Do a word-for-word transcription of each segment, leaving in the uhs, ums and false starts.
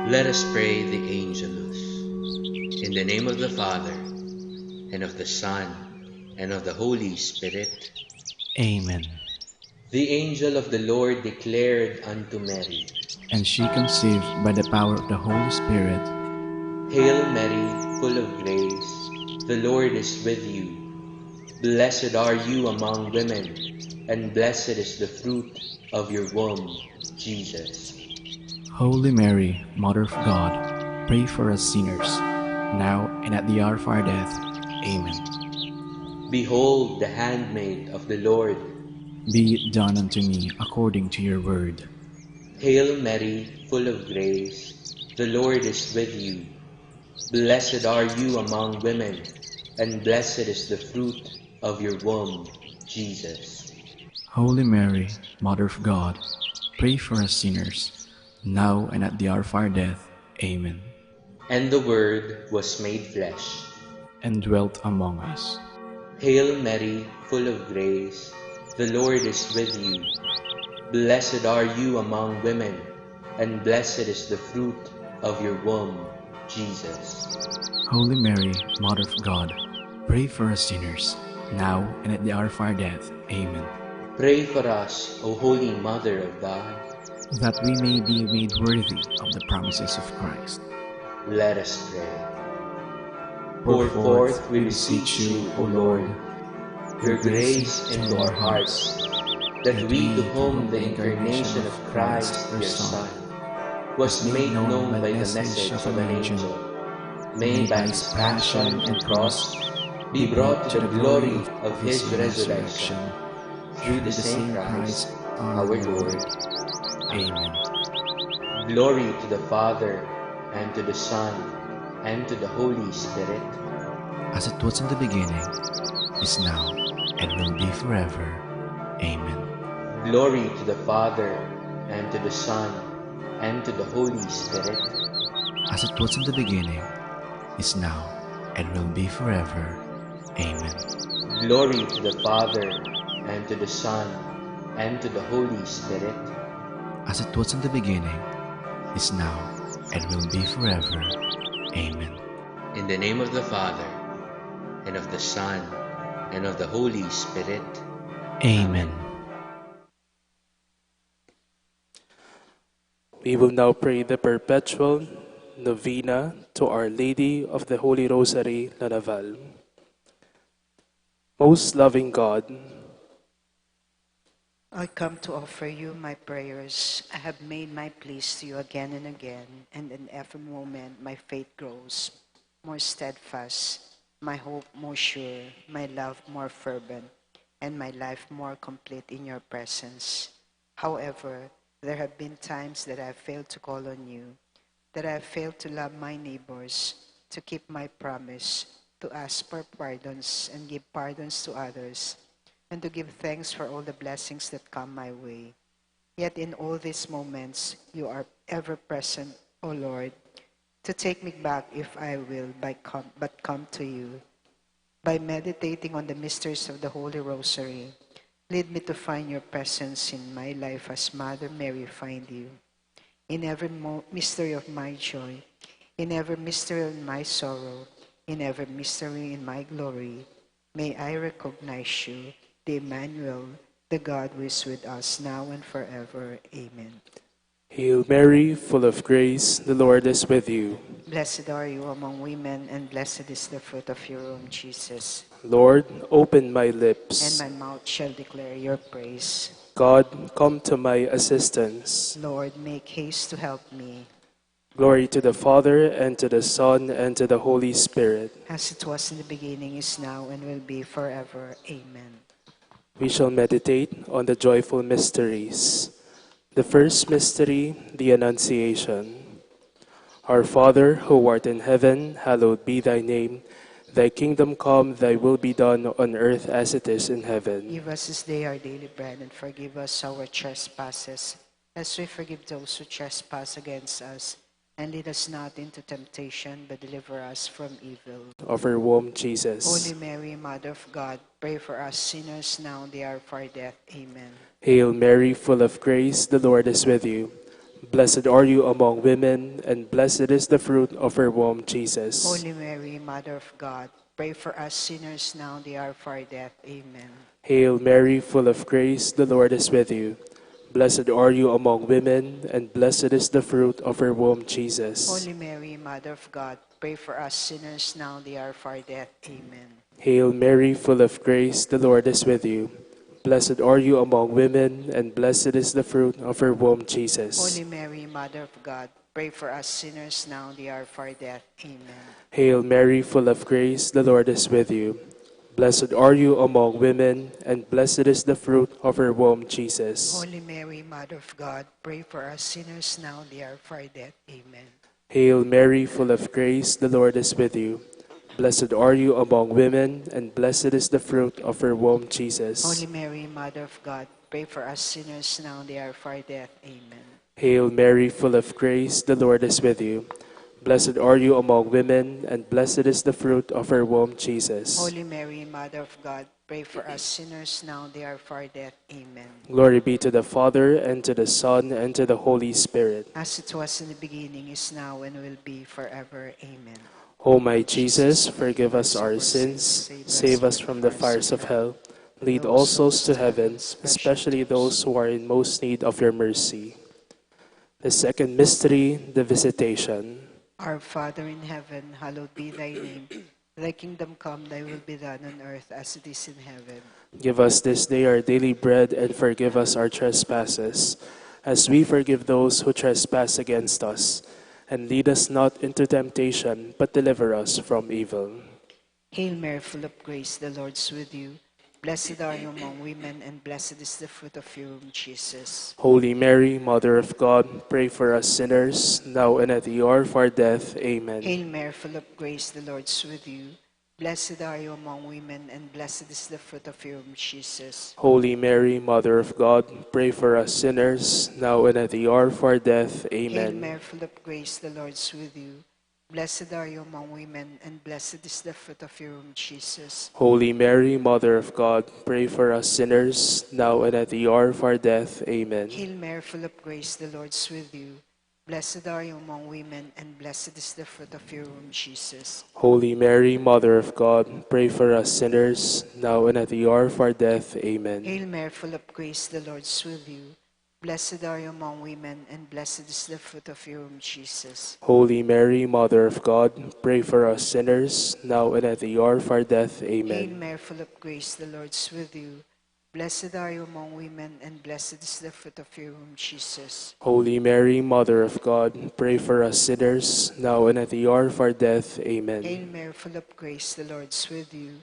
Let us pray the Angelus. In the name of the Father, and of the Son, and of the Holy Spirit. Amen. The angel of the Lord declared unto Mary, and she conceived by the power of the Holy Spirit. Hail Mary, full of grace, the Lord is with you. Blessed are you among women, and blessed is the fruit of your womb, Jesus. Holy Mary, Mother of God, pray for us sinners, now and at the hour of our death. Amen. Behold the handmaid of the Lord. Be it done unto me according to your word. Hail Mary, full of grace, the Lord is with you. Blessed are you among women, and blessed is the fruit of your womb, Jesus. Holy Mary, Mother of God, pray for us sinners, now and at the hour of our death. Amen. And the Word was made flesh. And dwelt among us. Hail Mary, full of grace, the Lord is with you. Blessed are you among women, and blessed is the fruit of your womb, Jesus. Holy Mary, Mother of God, pray for us sinners, now and at the hour of our death. Amen. Pray for us, O Holy Mother of God, that we may be made worthy of the promises of Christ. Let us pray. Pour forth, we beseech you, O Lord, your grace into our hearts, that we to whom the incarnation of Christ, your Son, was made known by the message of an angel, may by his passion and cross be brought to the glory of his resurrection. Through the same Christ, our Lord. Amen. Glory to the Father, and to the Son, and to the Holy Spirit. As it was in the beginning, is now, and will be forever. Amen. Glory to the Father, and to the Son, and to the Holy Spirit. As it was in the beginning, is now, and will be forever. Amen. Glory to the Father, and to the Son, and to the Holy Spirit. As it was in the beginning, is now, and will be forever. Amen. In the name of the Father, and of the Son, and of the Holy Spirit. Amen. We will now pray the perpetual novena to Our Lady of the Holy Rosary, La Naval. Most loving God, I come to offer you my prayers. I have made my pleas to you again and again, and in every moment my faith grows more steadfast, my hope more sure, my love more fervent, and my life more complete in your presence. However, there have been times that I have failed to call on you, that I have failed to love my neighbors, to keep my promise, to ask for pardons and give pardons to others, and to give thanks for all the blessings that come my way. Yet in all these moments, you are ever present, O Lord, to take me back if I will by come, but come to you. By meditating on the mysteries of the Holy Rosary, lead me to find your presence in my life as Mother Mary find you. In every mo- mystery of my joy, in every mystery of my sorrow, in every mystery in my glory, may I recognize you, the Emmanuel, the God who is with us now and forever. Amen. Hail Mary, full of grace, the Lord is with you. Blessed are you among women, and blessed is the fruit of your womb, Jesus. Lord, open my lips. And my mouth shall declare your praise. God, come to my assistance. Lord, make haste to help me. Glory to the Father, and to the Son, and to the Holy Spirit. As it was in the beginning, is now, and will be forever. Amen. We shall meditate on the joyful mysteries. The first mystery, the Annunciation. Our Father, who art in heaven, hallowed be thy name. Thy kingdom come, thy will be done on earth as it is in heaven. Give us this day our daily bread, and forgive us our trespasses, as we forgive those who trespass against us. And lead us not into temptation, but deliver us from evil. Of her womb, Jesus. Holy Mary, Mother of God, pray for us sinners now and the hour of our death. Amen. Hail Mary, full of grace, the Lord is with you. Blessed are you among women, and blessed is the fruit of your womb, Jesus. Holy Mary, Mother of God, pray for us sinners now and the hour of our death. Amen. Hail Mary, full of grace, the Lord is with you. Blessed are you among women, and blessed is the fruit of your womb, Jesus. Holy Mary, Mother of God, pray for us sinners now and the hour of our death. Amen. Hail Mary, full of grace, the Lord is with you. Blessed are you among women, and blessed is the fruit of your womb, Jesus. Holy Mary, Mother of God, pray for us sinners now and the hour of our death. Amen. Hail Mary, full of grace, the Lord is with you. Blessed are you among women, and blessed is the fruit of your womb, Jesus. Holy Mary, Mother of God, pray for us sinners now and the hour of our death. Amen. Hail Mary, full of grace, the Lord is with you. Blessed are you among women, and blessed is the fruit of your womb, Jesus. Holy Mary, Mother of God, pray for us sinners now and the hour of our death. Amen. Hail Mary, full of grace, the Lord is with you. Blessed are you among women, and blessed is the fruit of your womb, Jesus. Holy Mary, Mother of God, pray for us sinners now and the hour of our death. Amen. Glory be to the Father, and to the Son, and to the Holy Spirit. As it was in the beginning, is now, and will be forever. Amen. O my Jesus, forgive us our sins, save us from the fires of hell, lead all souls to heaven, especially those who are in most need of your mercy. The second mystery, the Visitation. Our Father in heaven, hallowed be thy name. Thy kingdom come, thy will be done on earth as it is in heaven. Give us this day our daily bread, and forgive us our trespasses, as we forgive those who trespass against us. And lead us not into temptation, but deliver us from evil. Hail Mary, full of grace, the Lord is with you. Blessed are you among women, and blessed is the fruit of your womb, Jesus. Holy Mary, Mother of God, pray for us sinners, now and at the hour of our death. Amen. Hail Mary, full of grace, the Lord is with you. Blessed are you among women, and blessed is the fruit of your womb, Jesus. Holy Mary, Mother of God, pray for us sinners, now and at the hour of our death. Hail Amen. Mary, full of grace, the Lord is with you. Blessed are you among women, and blessed is the fruit of your womb, Jesus. Holy Mary, Mother of God, pray for us sinners, now and at the hour of our death. Amen. Hail Mary, full of grace, the Lord is with you. Blessed are you among women, and blessed is the fruit of your womb, Jesus. Holy Mary, Mother of God, pray for us sinners, now and at the hour of our death. Amen. Hail Mary, full of grace, the Lord is with you. Blessed are you among women, and blessed is the fruit of your womb, Jesus. Holy Mary, Mother of God, pray for us sinners, now and at the hour of our death. Hail Amen. Mary, full of grace, the Lord is with you. Blessed are you among women, and blessed is the fruit of your womb, Jesus. Holy Mary, Mother of God, pray for us sinners, now and at the hour of our death. Hail Amen. Mary, full of grace, the Lord is with you.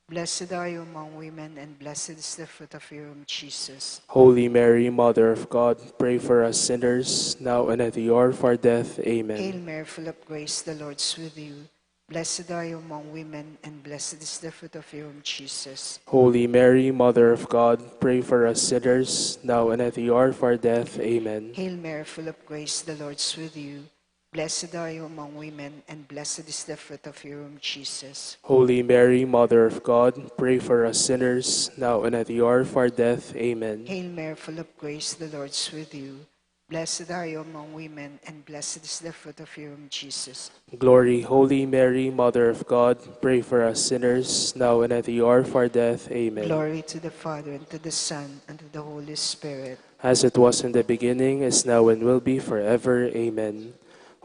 Blessed are you among women, and blessed is the fruit of your womb, Jesus. Holy Mary, Mother of God, pray for us sinners, now and at the hour of our death. Hail Amen. Mary, full of grace, the Lord is with you. Blessed are you among women, and blessed is the fruit of your womb, Jesus. Holy Mary, Mother of God, pray for us sinners, now and at the hour of our death. Amen. Hail Mary, full of grace, the Lord is with you. Blessed are you among women, and blessed is the fruit of your womb, Jesus. Holy Mary, Mother of God, pray for us sinners, now and at the hour of our death. Amen. Hail Mary, full of grace, the Lord is with you. Blessed are you among women, and blessed is the fruit of your womb, Jesus. Glory, Holy Mary, Mother of God, pray for us sinners, now and at the hour of our death. Amen. Glory to the Father, and to the Son, and to the Holy Spirit. As it was in the beginning, is now, and will be forever. Amen.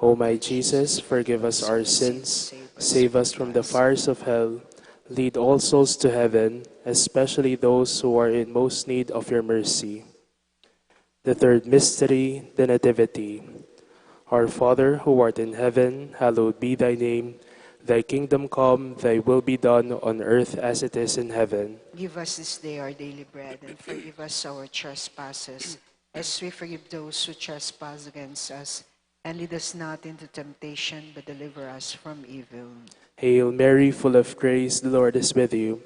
O my Jesus, forgive us our sins, save us from the fires of hell, lead all souls to heaven, especially those who are in most need of your mercy. The third mystery, the Nativity. Our Father, who art in heaven, hallowed be thy name. Thy kingdom come, thy will be done on earth as it is in heaven. Give us this day our daily bread, and forgive us our trespasses, as we forgive those who trespass against us. And lead us not into temptation, but deliver us from evil. Hail Mary, full of grace, the Lord is with you.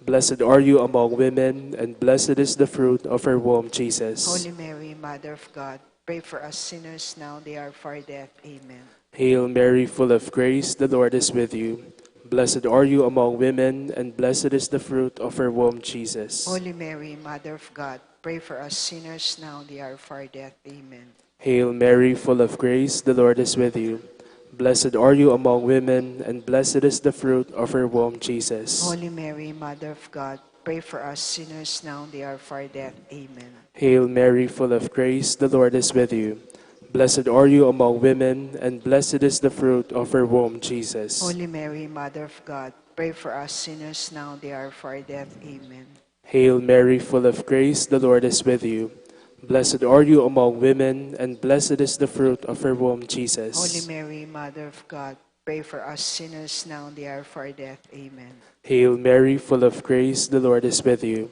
Blessed are you among women, and blessed is the fruit of your womb, Jesus. Holy Mary, Mother of God, pray for us sinners now and the hour of our death. Amen. Hail Mary, full of grace, the Lord is with you. Blessed are you among women, and blessed is the fruit of your womb, Jesus. Holy Mary, Mother of God, pray for us sinners now and the hour of our death. Amen. Hail Mary, full of grace, the Lord is with you. Blessed are you among women, and blessed is the fruit of your womb, Jesus. Holy Mary, Mother of God, pray for us sinners now and the hour of our death. Amen. Hail Mary, full of grace, the Lord is with you. Blessed are you among women, and blessed is the fruit of your womb, Jesus. Holy Mary, Mother of God, pray for us sinners now and the hour of our death. Amen. Hail Mary, full of grace, the Lord is with you. Blessed are you among women, and blessed is the fruit of your womb, Jesus. Holy Mary, Mother of God, pray for us sinners now and the hour of our death. Amen. Hail Mary, full of grace, the Lord is with you.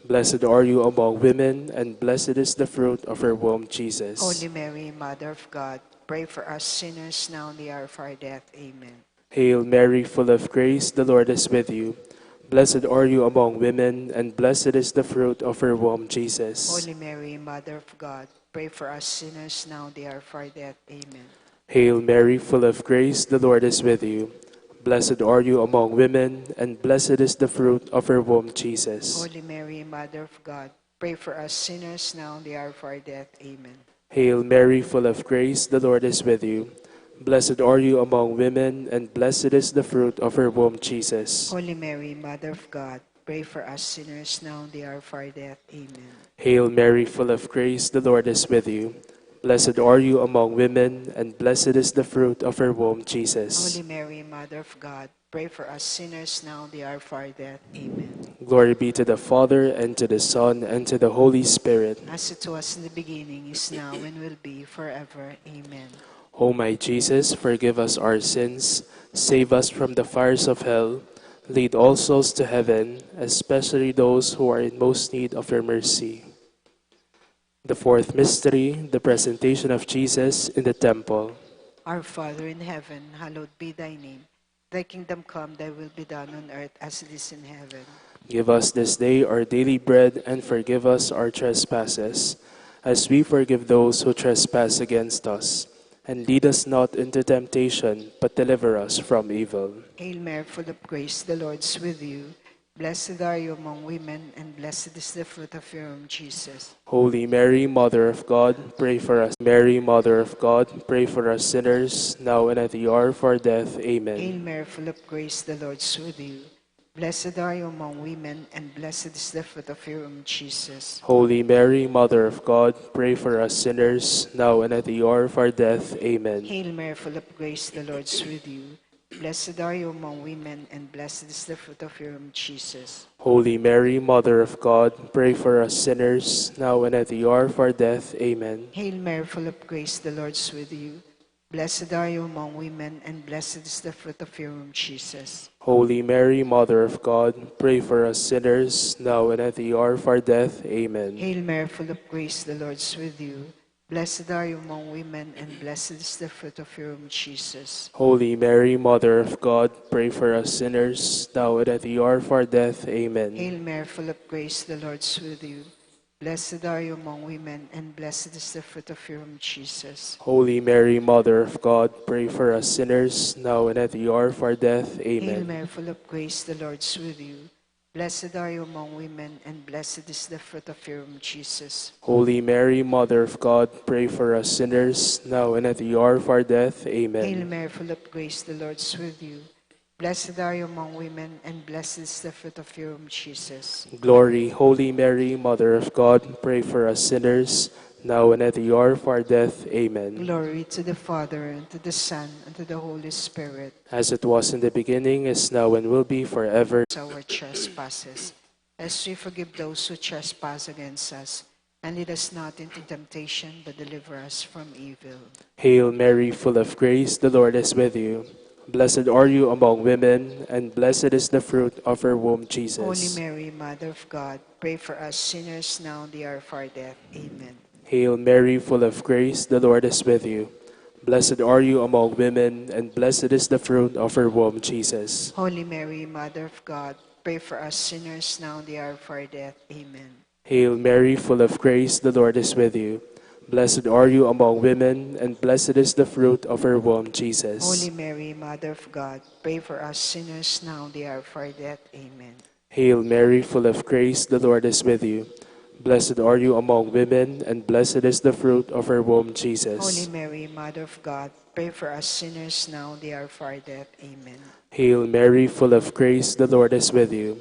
Blessed are you among women, and blessed is the fruit of your womb, Jesus. Holy Mary, Mother of God, pray for us sinners now and the hour of our death. Amen. Hail Mary, full of grace, the Lord is with you. Blessed are you among women, and blessed is the fruit of your womb, Jesus. Holy Mary, Mother of God, pray for us sinners now and the hour of our death. Amen. Hail Mary, full of grace, the Lord is with you. Blessed are you among women, and blessed is the fruit of your womb, Jesus. Holy Mary, Mother of God, pray for us sinners now and the hour of our death. Amen. Hail Mary, full of grace, the Lord is with you. Blessed are you among women, and blessed is the fruit of your womb, Jesus. Holy Mary, Mother of God, pray for us sinners now and the hour of our death. Amen. Hail Mary, full of grace, the Lord is with you. Blessed are you among women, and blessed is the fruit of your womb, Jesus. Holy Mary, Mother of God, pray for us sinners now and the hour of our death. Amen. Glory be to the Father, and to the Son, and to the Holy Spirit. As it was in the beginning, is now, and will be forever. Amen. O my Jesus, forgive us our sins, save us from the fires of hell, lead all souls to heaven, especially those who are in most need of your mercy. The fourth mystery, the presentation of Jesus in the temple. Our Father in heaven, hallowed be thy name. Thy kingdom come, thy will be done on earth as it is in heaven. Give us this day our daily bread, and forgive us our trespasses, as we forgive those who trespass against us. And lead us not into temptation, but deliver us from evil. Hail Mary, full of grace, the Lord is with you. Blessed are you among women, and blessed is the fruit of your womb, Jesus. Holy Mary, Mother of God, pray for us. Mary, Mother of God, pray for us sinners, now and at the hour of our death. Amen. Hail Mary, full of grace, the Lord is with you. Blessed are you among women, and blessed is the fruit of your womb, Jesus. Holy Mary, Mother of God, pray for us sinners, now and at the hour of our death. Amen. Hail Mary, full of grace, the Lord is with you. Blessed are you among women, and blessed is the fruit of your womb, Jesus. Holy Mary, Mother of God, pray for us sinners, now and at the hour of our death. Amen. Hail Mary, full of grace, the Lord is with you. Blessed are you among women, and blessed is the fruit of your womb, Jesus. Holy Mary, Mother of God, pray for us sinners, now and at the hour of our death. Amen. Hail Mary, full of grace, the Lord is with you. Blessed are you among women, and blessed is the fruit of your womb, Jesus. Holy Mary, Mother of God, pray for us sinners, now and at the hour of our death. Amen. Hail Mary, full of grace, the Lord is with you. Blessed are you among women, and blessed is the fruit of your womb, Jesus. Holy Mary, Mother of God, pray for us sinners, now and at the hour of our death. Amen. Hail Mary, full of grace, the Lord is with you. Blessed are you among women, and blessed is the fruit of your womb, Jesus. Holy Mary, Mother of God, pray for us sinners, now and at the hour of our death. Amen. Hail Mary, full of grace, the Lord is with you. Blessed are you among women, and blessed is the fruit of your womb, Jesus. Glory, Holy Mary, Mother of God, pray for us sinners, now and at the hour of our death. Amen. Glory to the Father, and to the Son, and to the Holy Spirit. As it was in the beginning, is now, and will be forever. Our trespasses, as we forgive those who trespass against us. And lead us not into temptation, but deliver us from evil. Hail Mary, full of grace, the Lord is with you. Blessed are you among women, and blessed is the fruit of your womb, Jesus. Holy Mary, Mother of God, pray for us sinners now and the hour of our death. Amen. Hail Mary, full of grace, the Lord is with you. Blessed are you among women, and blessed is the fruit of your womb, Jesus. Holy Mary, Mother of God, pray for us sinners now and the hour of our death. Amen. Hail Mary, full of grace, the Lord is with you. Blessed are you among women, and blessed is the fruit of your womb, Jesus. Holy Mary, Mother of God, pray for us sinners now and the hour of our death. Amen. Hail Mary, full of grace, the Lord is with you. Blessed are you among women, and blessed is the fruit of your womb, Jesus. Holy Mary, Mother of God, pray for us sinners now and at the hour of our death. Amen. Hail Mary, full of grace, the Lord is with you.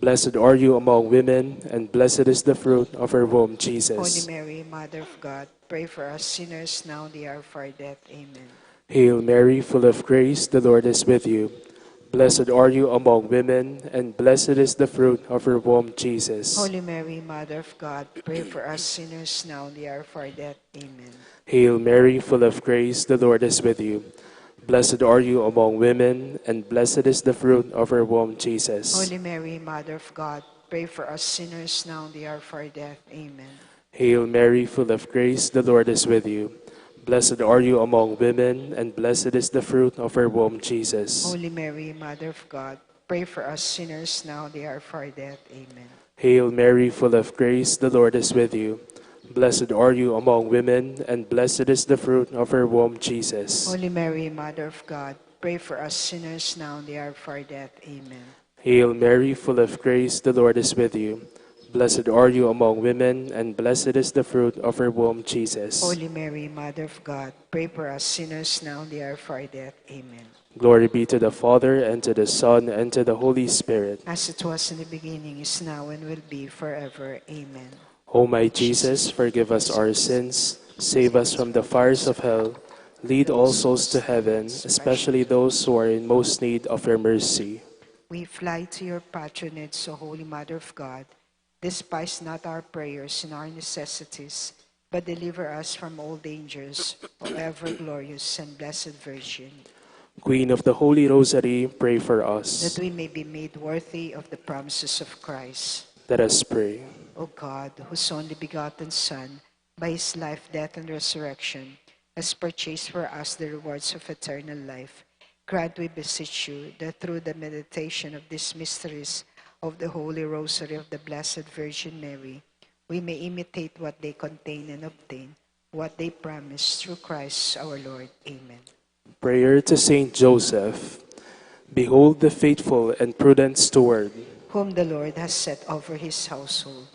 Blessed are you among women, and blessed is the fruit of your womb, Holy Jesus. Mary, Mother of God, pray for us sinners now and at the hour of our death. Amen. Hail Mary, full of grace, the Lord is with you. Blessed are you among women, and blessed is the fruit of your womb, Jesus. Holy Mary, Mother of God, pray for us sinners now and at the hour of our death. Amen. Hail Mary, full of grace, the Lord is with you. Blessed are you among women, and blessed is the fruit of your womb, Jesus. Holy Mary, Mother of God, pray for us sinners now and at the hour of our death. Amen. Hail Mary, full of grace, the Lord is with you. Blessed are you among women, and blessed is the fruit of your womb, Jesus. Holy Mary, Mother of God, pray for us sinners now and at the hour of our death. Amen. Hail Mary, full of grace, the Lord is with you. Blessed are you among women, and blessed is the fruit of your womb, Jesus. Holy Mary, Mother of God, pray for us sinners now and at the hour of our death. Amen. Hail Mary, full of grace, the Lord is with you. Blessed are you among women, and blessed is the fruit of your womb, Jesus. Holy Mary, Mother of God, pray for us sinners now and at the hour of our death. Amen. Glory be to the Father, and to the Son, and to the Holy Spirit. As it was in the beginning, is now, and will be forever. Amen. O my Jesus, forgive us our sins, save us from the fires of hell, lead all souls to heaven, especially those who are in most need of your mercy. We fly to your patronage, O Holy Mother of God. Despise not our prayers and our necessities, but deliver us from all dangers, O ever glorious and blessed Virgin. Queen of the Holy Rosary, pray for us. That we may be made worthy of the promises of Christ. Let us pray. O God, whose only begotten Son, by his life, death, and resurrection, has purchased for us the rewards of eternal life, grant, we beseech you, that through the meditation of these mysteries of the Holy Rosary of the Blessed Virgin Mary, we may imitate what they contain and obtain what they promise, through Christ our Lord. Amen. Prayer to Saint Joseph. Behold the faithful and prudent steward. Whom the Lord has set over his household.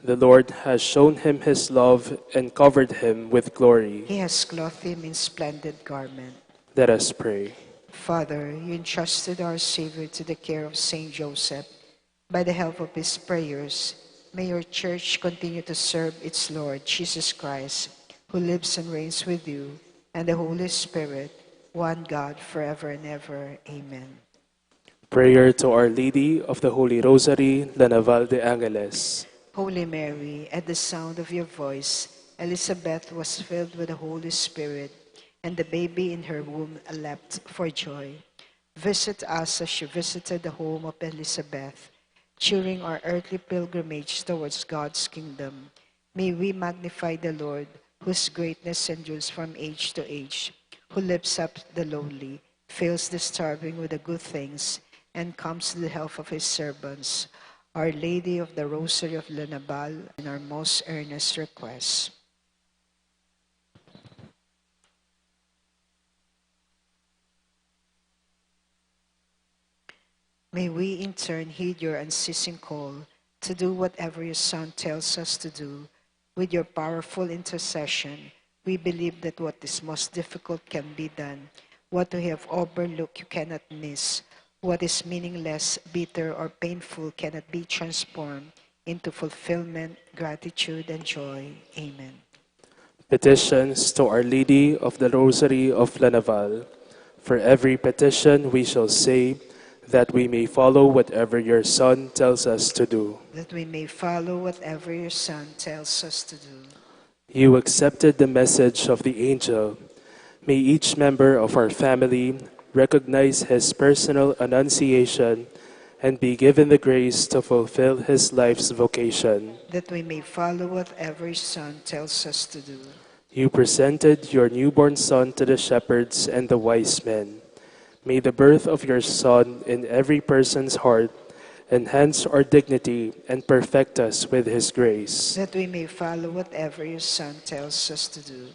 The Lord has shown him his love and covered him with glory. He has clothed him in splendid garment. Let us pray. Father, you entrusted our Savior to the care of Saint Joseph. By the help of his prayers, may your church continue to serve its Lord Jesus Christ, who lives and reigns with you and the Holy Spirit, one God, forever and ever. Amen. Prayer to Our Lady of the Holy Rosary, La Naval de Angeles. Holy Mary, at the sound of your voice, Elizabeth was filled with the Holy Spirit, and the baby in her womb leapt for joy. Visit us as you visited the home of Elizabeth during our earthly pilgrimage towards God's kingdom. May we magnify the Lord, whose greatness endures from age to age, who lifts up the lowly, fills the starving with the good things, and comes to the help of his servants. Our Lady of the Rosary of La Naval, in our most earnest request. May we in turn heed your unceasing call to do whatever your Son tells us to do. With your powerful intercession, we believe that what is most difficult can be done. What we have overlooked, you cannot miss. What is meaningless, bitter, or painful cannot be transformed into fulfillment, gratitude, and joy. Amen. Petitions to Our Lady of the Rosary of La Naval. For every petition we shall say, that we may follow whatever your Son tells us to do. That we may follow whatever your Son tells us to do. You accepted the message of the angel. May each member of our family recognize his personal annunciation and be given the grace to fulfill his life's vocation. That we may follow whatever your Son tells us to do. You presented your newborn Son to the shepherds and the wise men. May the birth of your Son in every person's heart enhance our dignity and perfect us with his grace. That we may follow whatever your Son tells us to do.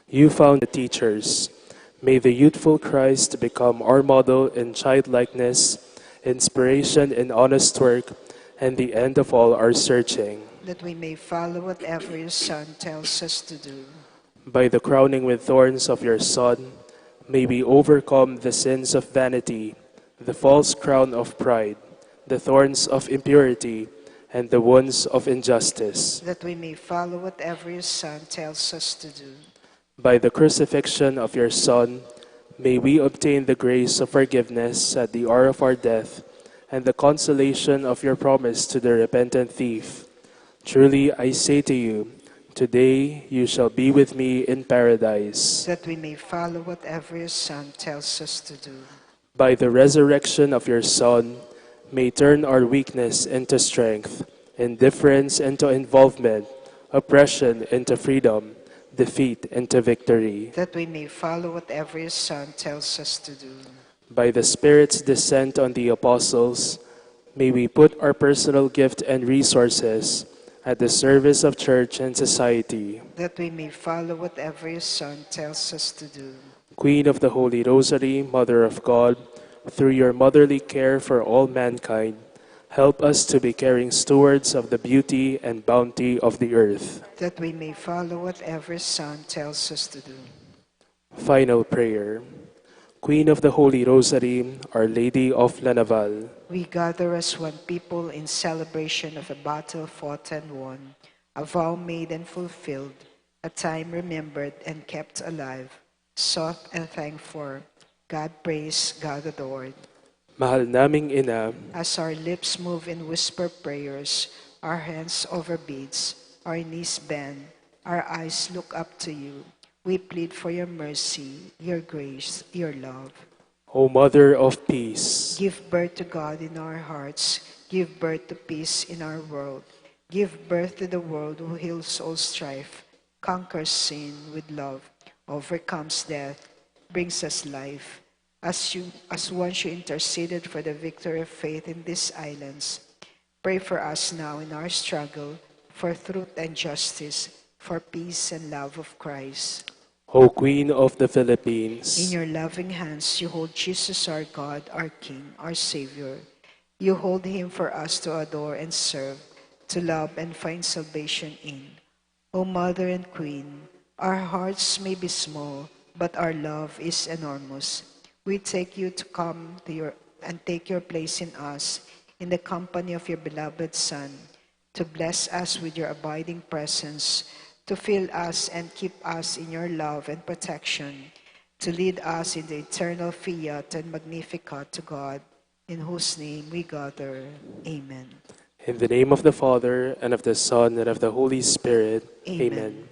You found the teachers. May the youthful Christ become our model in childlikeness, inspiration in honest work, and the end of all our searching. that we may follow whatever your Son tells us to do. By the crowning with thorns of your Son, may we overcome the sins of vanity, the false crown of pride, the thorns of impurity, and the wounds of injustice. That we may follow whatever your Son tells us to do. By the crucifixion of your Son, may we obtain the grace of forgiveness at the hour of our death, and the consolation of your promise to the repentant thief. Truly I say to you, today you shall be with me in paradise. That we may follow whatever your Son tells us to do. By the resurrection of your Son, may turn our weakness into strength, indifference into involvement, oppression into freedom, defeat into victory. That we may follow whatever your Son tells us to do. By the Spirit's descent on the apostles, may we put our personal gift and resources at the service of church and society. That we may follow whatever your Son tells us to do. Queen of the Holy Rosary, Mother of God, through your motherly care for all mankind, help us to be caring stewards of the beauty and bounty of the earth. That we may follow whatever your Son tells us to do. Final prayer. Queen of the Holy Rosary, Our Lady of La Naval. We gather as one people in celebration of a battle fought and won, a vow made and fulfilled, a time remembered and kept alive, sought and thanked for, God praised, God adored. Mahal naming Ina. As our lips move in whisper prayers, our hands over beads, our knees bend, our eyes look up to you, we plead for your mercy, your grace, your love. O Mother of Peace. Give birth to God in our hearts. Give birth to peace in our world. Give birth to the world who heals all strife, conquers sin with love, overcomes death, brings us life. As you, as once you interceded for the victory of faith in these islands, pray for us now in our struggle for truth and justice, for peace and love of Christ. O Queen of the Philippines. In your loving hands, you hold Jesus, our God, our King, our Savior. You hold him for us to adore and serve, to love and find salvation in. O Mother and Queen, our hearts may be small, but our love is enormous. We take you to come to your and take your place in us, in the company of your beloved Son, to bless us with your abiding presence, to fill us and keep us in your love and protection, to lead us in the eternal fiat and magnificat to God, in whose name we gather. Amen. In the name of the Father, and of the Son, and of the Holy Spirit. Amen. Amen.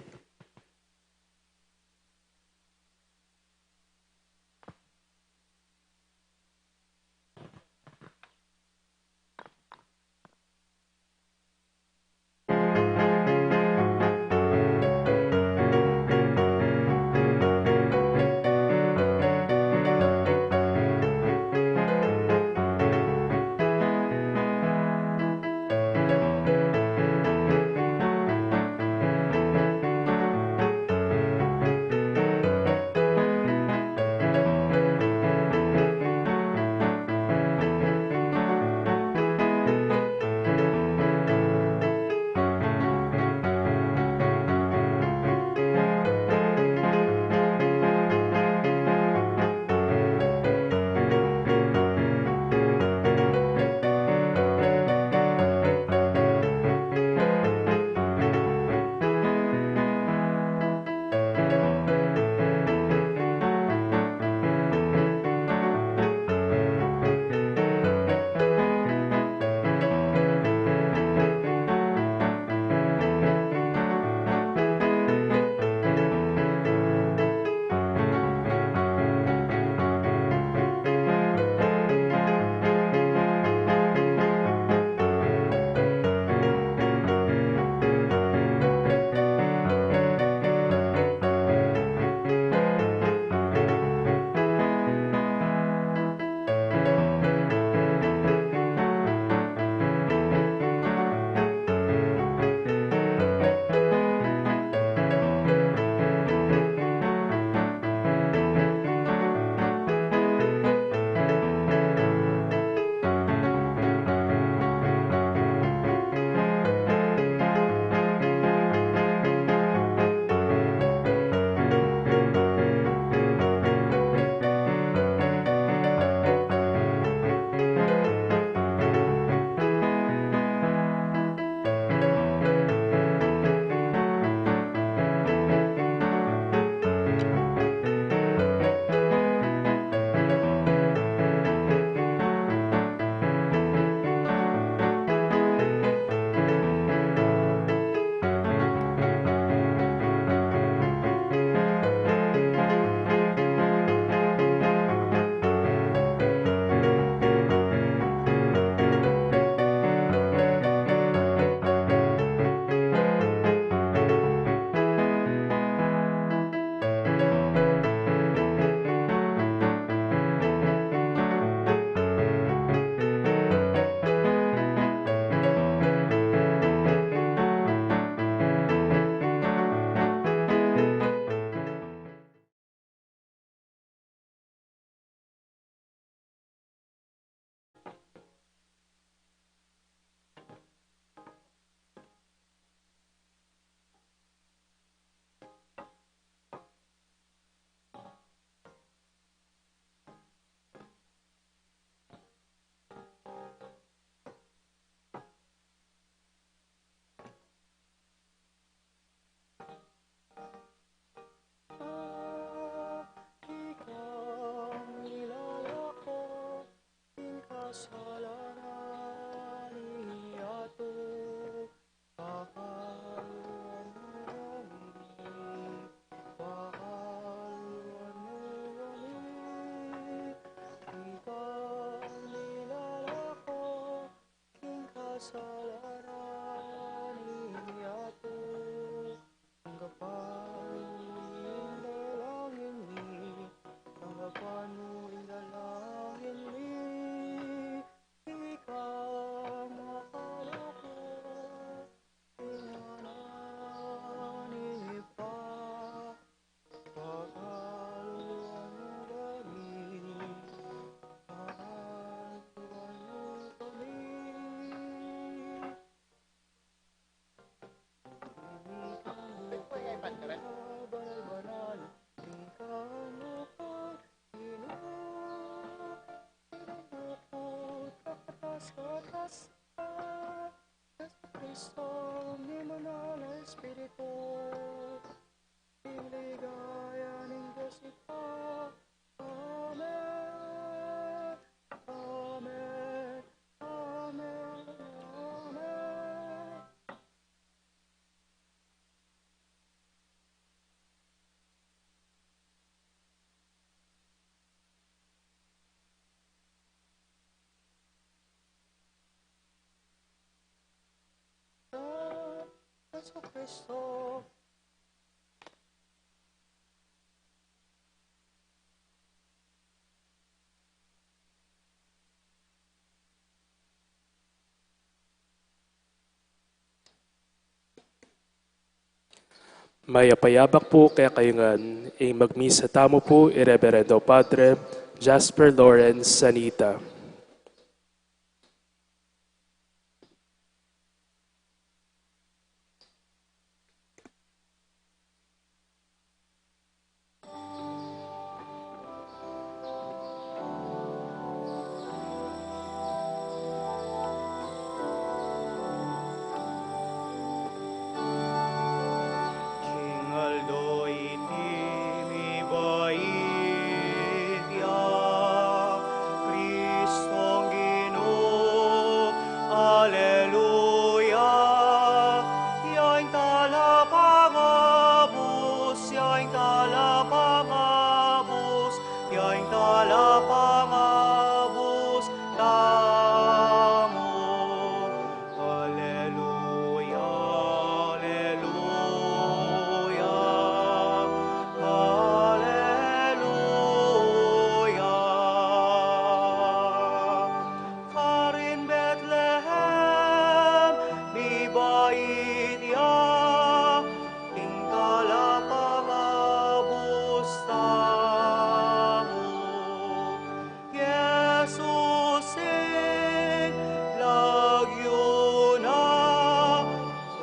Jesucristo, ning banal a Espiritu, ing ligaya ning Dios Ibpa. Amen. Amen. Amen. Amen. Jesucristo. Mayap a yabak pu kekayu ngan. Ing magmisa tamu pu i Reverendo Padre Jasper Lawrence Sanita. King aldo iti mibait ya, Kristong Ginu, aleluya. Ya ing talapangabus, ya ing talapangabus, ya ing talapangabus tamu. Aleluya, aleluya, aleluya. Karin Betlehem, mibait ya, ing talapangabus tamu. Jesus ing lagyu na,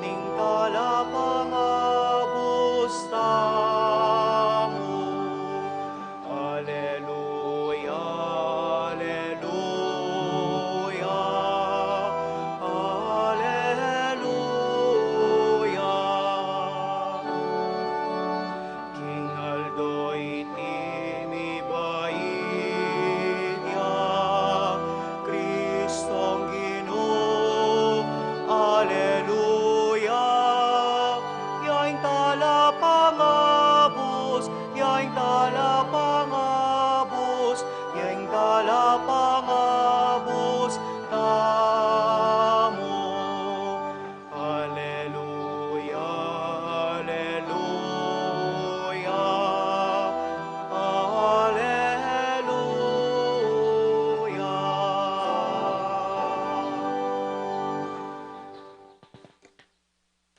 ing talapangabus tamu. Aleluya, aleluya, aleluya. King aldo iti mibait ya, Kristong Ginu, aleluya. Ya ing talapangabus, ya ing talapangabus, ya ing talapangabus tamu. Aleluya, aleluya, aleluya.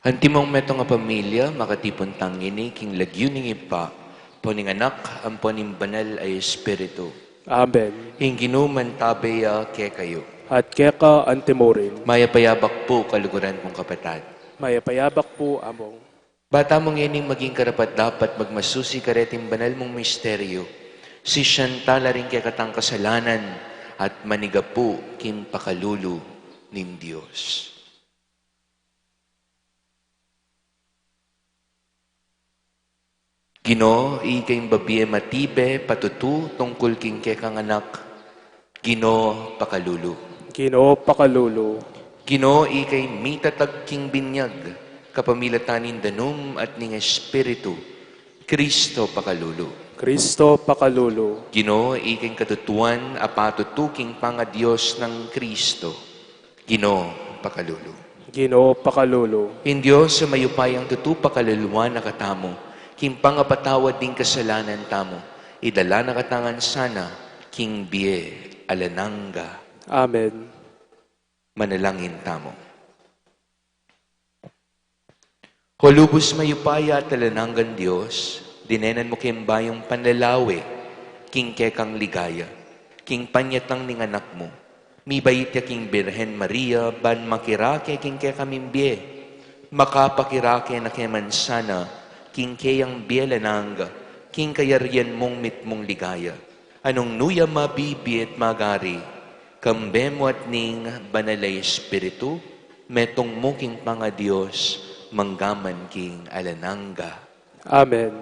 Antimong metung a pamilya, makatipun tang ngeni king lagyu ning Ibpa, ampo ning Anak, ampo ning Banal a Espiritu. Amen. Ing Ginu mantabe ya kekayu. At keka antimurin. Mayap a yabak pu, kaluguran kung kapatad. Mayap a yabak pu, Among. Ba tamu ngening maging karapat-dapat magmasusi kareting banal mung misteryu, sisian tala ring kekatang kasalanan at manigapu king pakalulu ning Dios. Ginu, ika ing babie matibe patutu tungkul king kekang anak, Ginu, pakalulu. Ginu, pakalulu. Ginu, ika ing mitatag king binyag, kapamilatan ning danum at ning Espiritu, Kristo, pakalulu. Kristo, pakalulu. Ginu, ika ing katutuan a patutu king pangaDios nang Kristo, Ginu, pakalulu. Ginu, pakalulu. Ing Dios a mayupayang tutu pakaluluan na katamu, king pangapatawad ning kasalanan tamu, idala na katamu ngan sana king bie alang angga. Amen. Manalangin tamu. O lubus mayupaya at alang anggang Dios, dinenan mu king bayung panlalawe king kekang ligaya, king panyatang ning anak mu. Mibait ya king Birhen Maria ban makirake king kekaming bie. Makapakirake na ke man sana king keyang bie alang angga, king kayarian mung mitmung ligaya, a nung nu ya mabibie at magari Kambe mu at ning Banal a Espiritu, metung mu king pangaDios, mangga man king alang angga. Amen.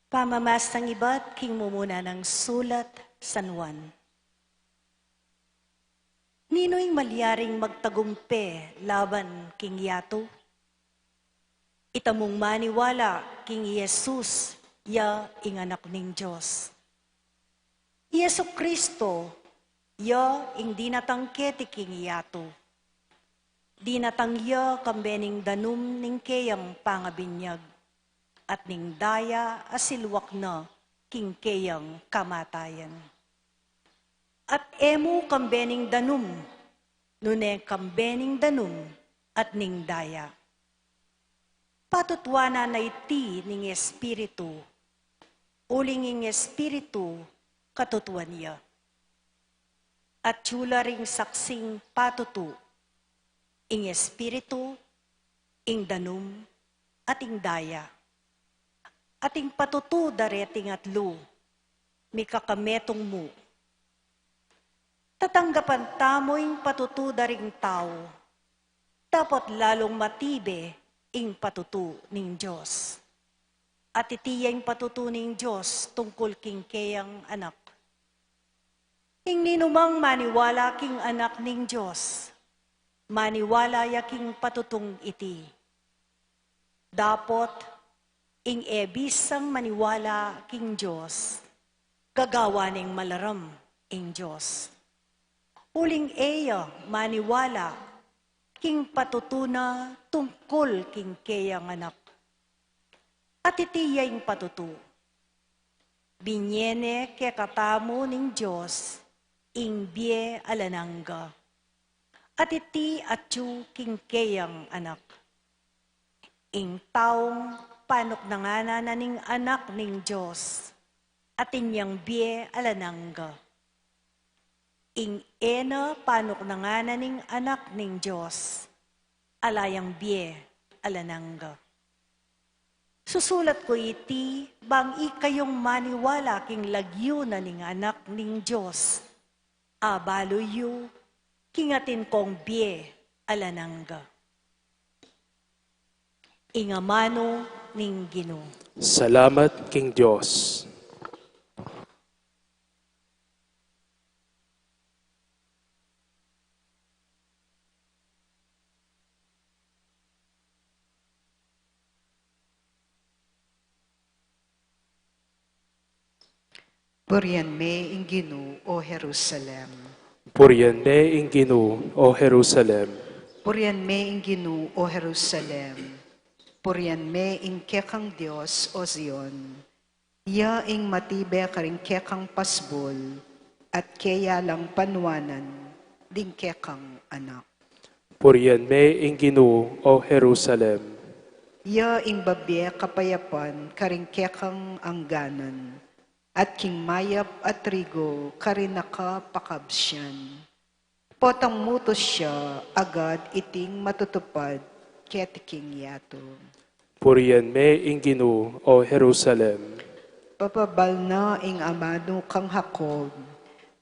Pamamasang ibat king mumuna nang sulat San Juan. Ninu ing malyaring magtagumpe laban king yatu? Itamung maniwala king i Jesus ya ing Anak ning Dios. I Jesu-Cristo ya ing dinatang keti king yatu. Dinatang ya kambe ning danum ning keyang pangabinyag, at ning daya asilwak na king keyang kamatayan. At e mu kambe ning danum, nune kambe ning danum at ning daya. Patutuanan na iti ning Espiritu, uling ing Espiritu katutuan ya. Atyu la ring saksing patutu, ing Espiritu, ing danum, at ing daya. At ing patutu dareting atlu, mikakametung mu. Tatanggapan tamu ing patutu da ring tau, dapot lalung matibe ing patutu ning Dios. At iti ya ing patutu ning Dios tungkul king keyang Anak. Ing ninumang maniwala king Anak ning Dios, maniwala ya king patutung iti. Dapot, ing e bisang maniwala king Dios, gagawan ning malaram ing Dios. Uling e ya maniwala king patutu na tungkul king keyang Anak. At iti ya ing patutu. Binie ne kekatamu ning Dios ing bie alang angga. At iti atyu king keyang Anak. Ing taung panuknanganan na ning Anak ning Dios, atin yang bie alang angga. Ing e na panuknanganan ning Anak ning Dios, ala yang bie alang angga. Susulat ku iti bang ikayung maniwala king lagyu na ning Anak ning Dios, abalu yu king atin kong bie alang angga. Ing amanu ning Ginu. Salamat king Dios. Purian me ing Ginu, o Jerusalem. Purian me ing Ginu, o Jerusalem. Purian me ing Ginu, o Jerusalem. Purian me ing kekang Dios, o Zion. Ya ing matibe karing kekang pasbul, at keya lang panuanan ding kekang anak. Purian me ing Ginu, o Jerusalem. Ya ing babie kapayapan karing kekang angganan, at king mayap a trigo karing kapakabsian. Potang mutus ya, agad iting matutupad keti king yatu. Purian me ing Ginu, o Jerusalem. Papabal na ing amanu kang Jacob,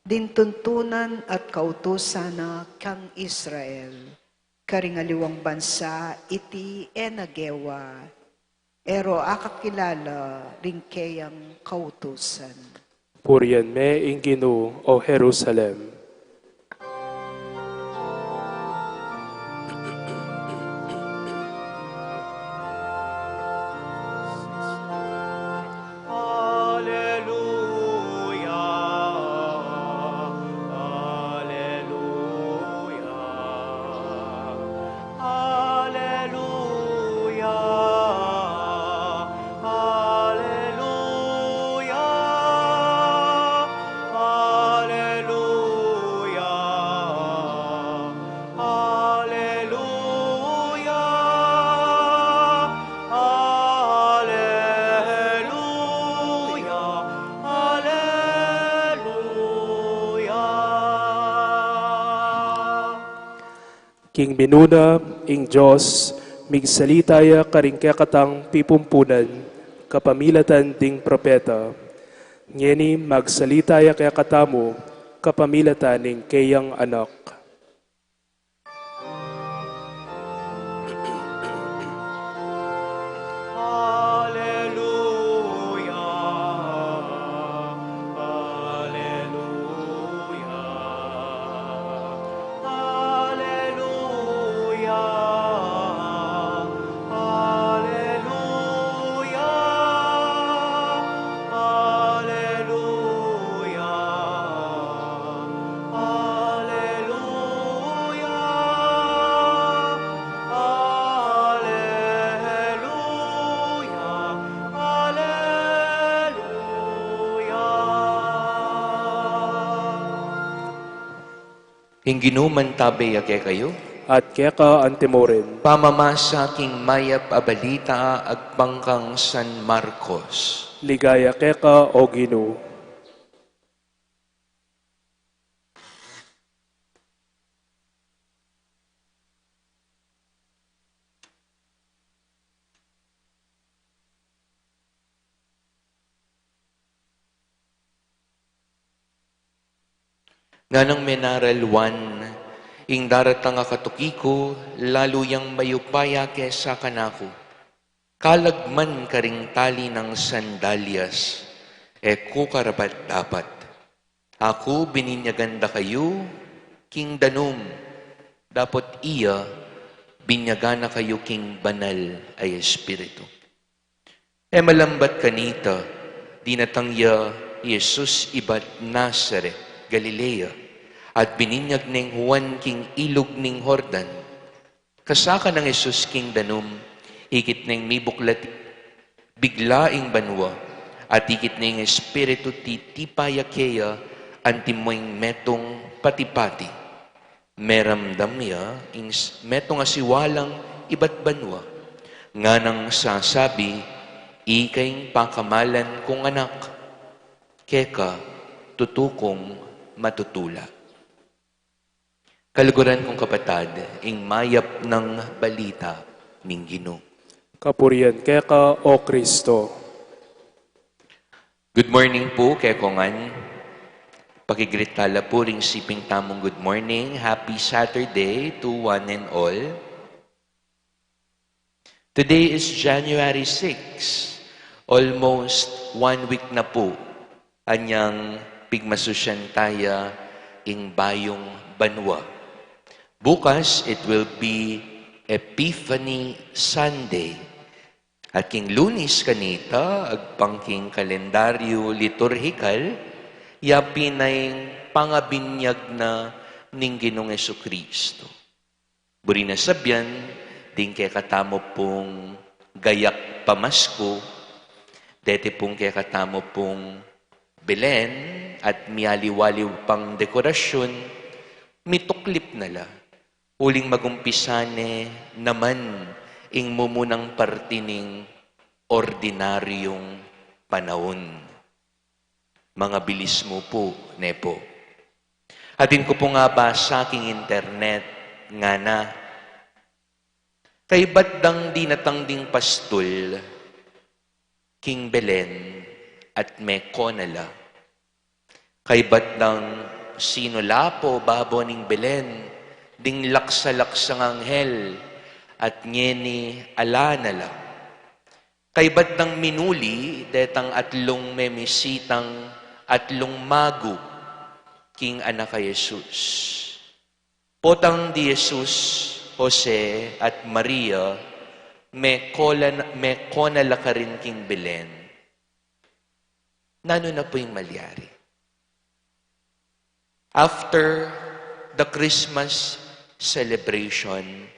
ding tuntunan at kautusan na kang Israel. Karing aliwang bansa iti e na gewa, e ro akakilala ring keyang kautusan. Purian me ing Ginu, o Jerusalem. Aleluya, aleluya, aleluya, aleluya, aleluya. Aleluya, aleluya, aleluya. King minuna ing Dios, migsalita ya karing kekatang pipumpunan, kapamilatan ding propeta. Ngeni magsalita ya kekatamu kapamilatan ning keyang Anak. Alleluia, alleluia, alleluia, alleluia, alleluia. Alleluia, alleluia, alleluia. Ing Ginu mantabe ya kekayu. At keka antimurin. Pamamasa king mayap a balita agpang kang San Marcos. Ligaya keka, O Ginu. Nganang menaral Juan, ing daratang a katuki ku, lalu yang mayupaya ke sa kanaku. Kalagman karing tali nang sandalyas, e ku karapat-dapat. Aku bininyagan da kayu king danum, dapot iya binyagan na kayu king Banal a Espiritu. E malambat kanita, dinatang ya i Jesus ibat Nazaret, Galilea, at bininyag neng Juan king ilug ning Jordan. Kasaka nang Jesus king danum, ikit neng mibuklat bigla ing banua, at ikit neng Espiritu titipa ya keya antimong metung pati-pati. Meramdam ya ing s-, metung a siwalang ibat banua, nganang sasabi, "Ika ing pakamalan kung Anak, keka tutu kung matutula." Kaluguran kung kapatad, ing mayap nang balita ning Ginu. Kapurian keka, O Kristo. Good morning pu kekongan. Pakigreet tala pu ring siping tamung good morning. Happy Saturday to one and all. Today is January six. Almost one week na pu anyang pigmasusyan taya ing bayung banua. Bukas, it will be Epiphany Sunday. At king Lunis kanita, agpang king kalendaryu liturhikal, ya pin ing pangabinyag na ning Ginung Jesucristo. Buri na sabian, ding kekatamu pung gayak pamasku, deti pung kekatamu pung Belen at mialiwaliw pang dekorasyun, mituklip na la. Uling magumpisa ne naman ing mumunang parti ning ordinaryung panaun. Mangabilis mu pu, ne pu. Atin ku pung abasa king internet, ngana, kaybat dang dinatang ding pastul king Belen at mekona la. Kaybat dang sinulapo babo ning Belen ding laksa-laksang anghel at ngeni ala na la. Kaybat dang minuli detang atlung memisitang atlung magu king anak a Jesus. Potang di Jesus, Jose, at Maria, mekola-, mekona la karin king Belen. Nanu na pu ing malyari? After the Christmas celebration,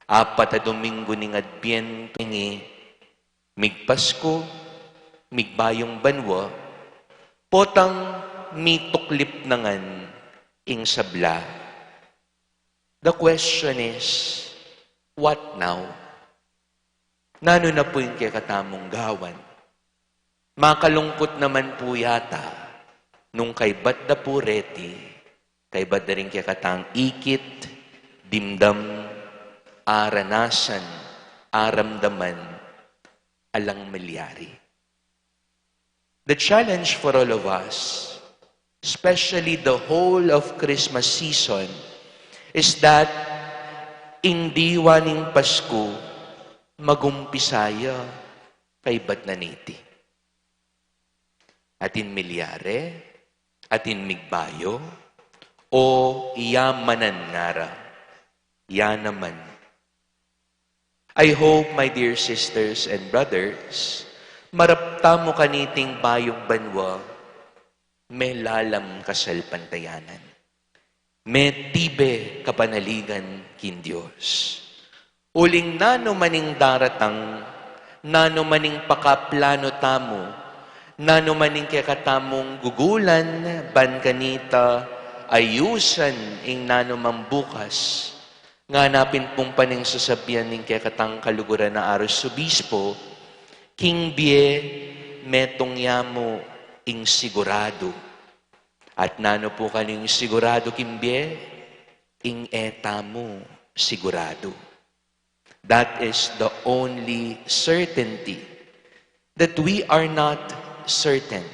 apat a Domingo ning Adbientu, ngi migpasku, migbayung banua, potang mituklip na ngan ing sabla. The question is, what now? Nanu na pu ing kekatamung gawan? Makalungkut naman pu yata nung kaybat da pu reti, kaybat da ring kekatang ikit, dimdam, aranasan, aramdaman, alang malyari. The challenge for all of us, especially the whole of Christmas season, is that ing diwa ning Pasku magumpisa ya kaybat na niti. Atin milyari, atin migbayu, o yamanan ngara, ya naman. I hope, my dear sisters and brothers, marap tamu kaniting bayung banua, melalam kasalpantayanan, metibe kapanaligan king Dios. Uling nanu man ing daratang, nanu man ing pakaplanu tamu, nanu man ing kekatamung gugulan, ban kanita ayusan ing nanu mang bukas, ngana pin pung pane ing sasabian ning kekatang kaluguran a arsobispo, king bie metung ya mu ing siguradu. At nanu pu kanu ing siguradu king bie? Ing e tamu siguradu. That is the only certainty, that we are not certain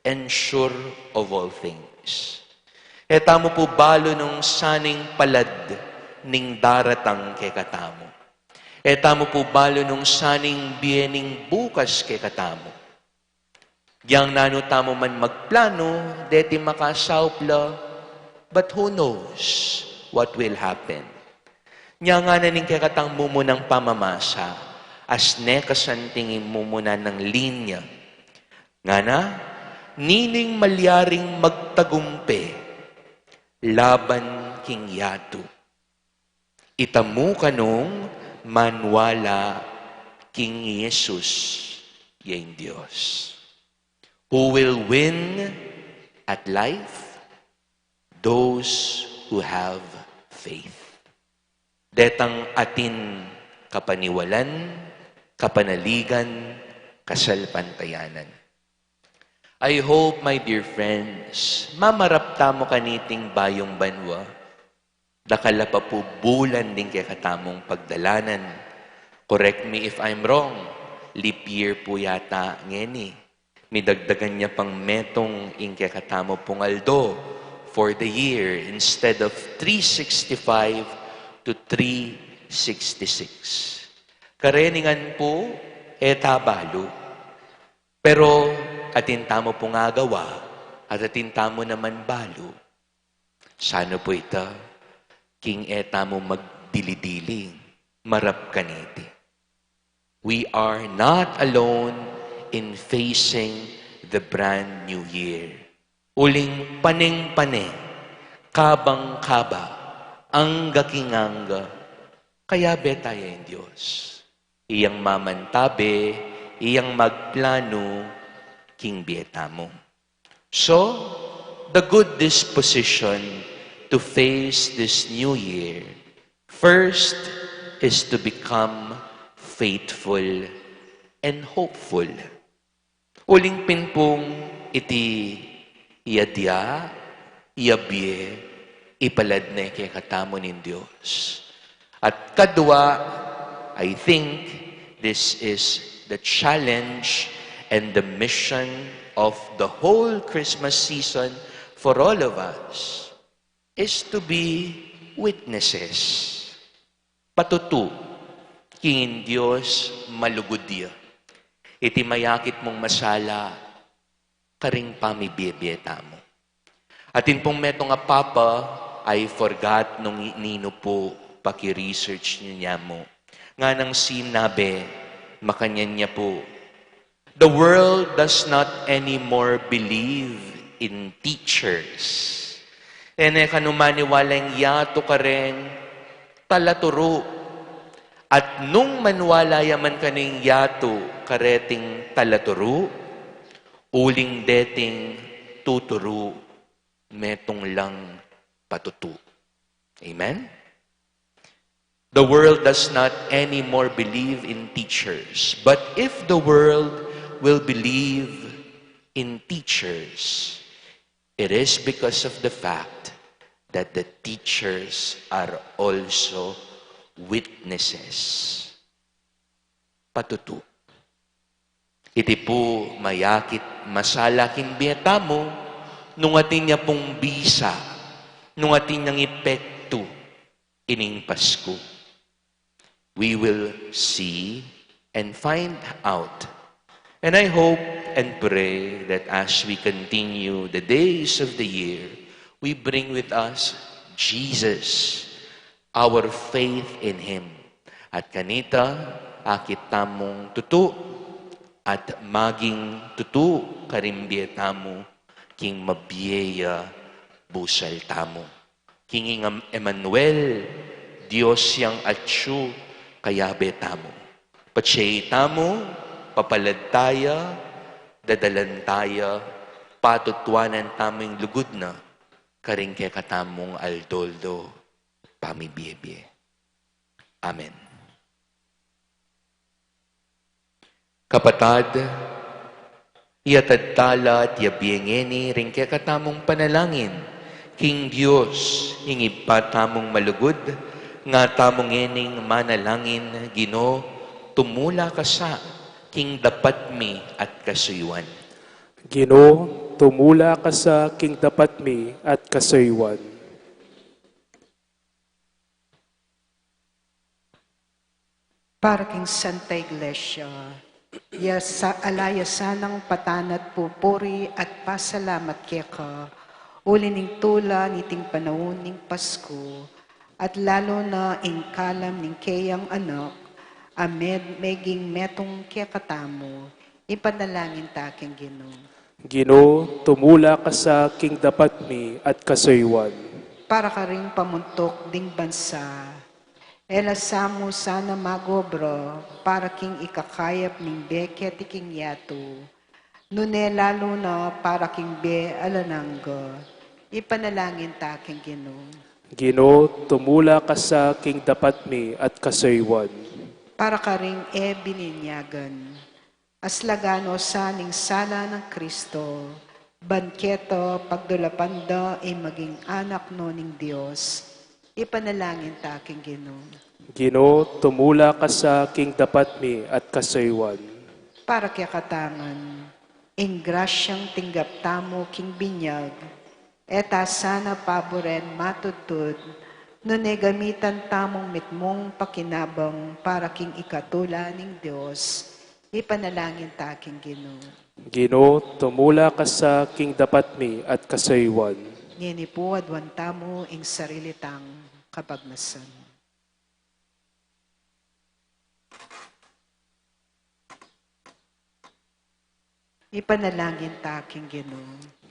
and sure of all things. E tamu pu balu nung saning palad ning daratang kekatamu. E tamu pu balu nung saning bie ning bukas kekatamu. Yang nanu tamu man magplanu, deti makasaup la, but who knows what will happen? Nya ngana ning kekatang mumunang pamamasa, as ne kasanting ing mumuna nang linya. Ngana, nining malyaring magtagumpe laban king yatu? Itamu kanung maniwala king Jesus ya ing Dios. Who will win at life? Those who have faith. Detang atin kapaniwalan, kapanaligan, kasalpantayanan. I hope, my dear friends, mamarap tamu kaniting bayung banua. Dakal a pa pu bulan ding kekatamung pagdalanan. Correct me if I'm wrong, leap year pu yata ngeni. Midagdagan ya pang metung ing kekatamu pung aldo for the year, instead of three sixty-five to three sixty-six. Kareni ngan pu, e ta balu. Pero atin tamu pung agawa, at atin tamu naman balu. Sana pu ita, king e tamu magdili-dili, marap kaniti. We are not alone in facing the brand new year. Uling paneng-pane, kabang-kaba, angga king angga, kayabe ta ya ing Dios. Iyang mamantabe, iyang magplanu king bie tamu. So, the good disposition to face this new year, first, is to become faithful and hopeful. Uling pin pung iti yadya, yabie, ipalad ne kekatamu ning Dios. At kadwa, I think this is the challenge and the mission of the whole Christmas season for all of us, is to be witnesses. Patutu king ing Dios malugud ya. Iti mayakit mung masala karing pamibiebie tamu. Atin pung metung a papa, I forgot nung i-, ninu pu, paki-research yu ne mu. Nganang sinabi, makanyan ya pu, "The world does not anymore believe in teachers." E ne kanu maniwala ing yatu kareng talaturu. At nung maniwala ya man kanu ing yatu kareting talaturu, uling deting tuturu, metung lang patutu. Amen? The world does not anymore believe in teachers. But if the world will believe in teachers, it is because of the fact that the teachers are also witnesses. Patutu. Iti pu mayakit masala king bie tamu, nung atin ya pung bisa, nung atin yang epektu ining Pasku. We will see and find out. And I hope and pray that as we continue the days of the year, we bring with us Jesus, our faith in Him. At kanita, akit tamung tutu at maging tutu karing bie tamu, king mabie ya busal tamu. King ing Emmanuel, Dios yang atyu kayabe tamu. Patse tamu, papalad taya, dadalan taya, patutuanan tamu ing lugud na, karing kekatamung aldo-aldo pamibiebie. Amen. Kapatad, iyatad tala at yabie ngeni ring kekatamung panalangin king Dios, ing Ibpa tamung malugud, nga tamu ngening manalangin, Ginu, tumula ka sa king dapat mi at kasuyuan. Ginu, tumula ka sa king dapat mi at kasuyuan. Para king Santa Iglesia, ya sa-, ala ya sanang patan at pupuri at pasalamat keka, uli ning tula niting panaun ning Pasku, at lalu na ing kalam ning keyang Anak, a me-, meging metung kekatamu, ipanalangin ta king Ginu. Ginu, tumula ka sa king dapat mi at kasuyuan. Para karing pamuntuk ding bansa, e la sa mu sana mag-obra para king ikakayap ning bie keti king yatu, nune lalu na para king bie alang angga, ipanalangin ta king Ginu. Ginu, tumula ka sa king dapat mi at kasuyuan. Para karing e bininyagan, aslagan no sa ning sala nang Kristo, ban keta pagdulapan da ing maging anak no ning Dios, ipanalangin ta king Ginu. Ginu, tumula ka sa king dapat mi at kasuyuan. Para kekatang ngan, ing grasyang tinggap tamu king binyag, e ta sana paburen matudtud, nune gamitan tamung mitmung pakinabang para king ikatula ning Dios, ipanalangin ta king Ginu. Ginu, tumula ka sa king dapat mi at kasuyuan. Ngeni pu aduan tamu ing sarili tang kapagnasan. Ipanalangin ta king Ginu.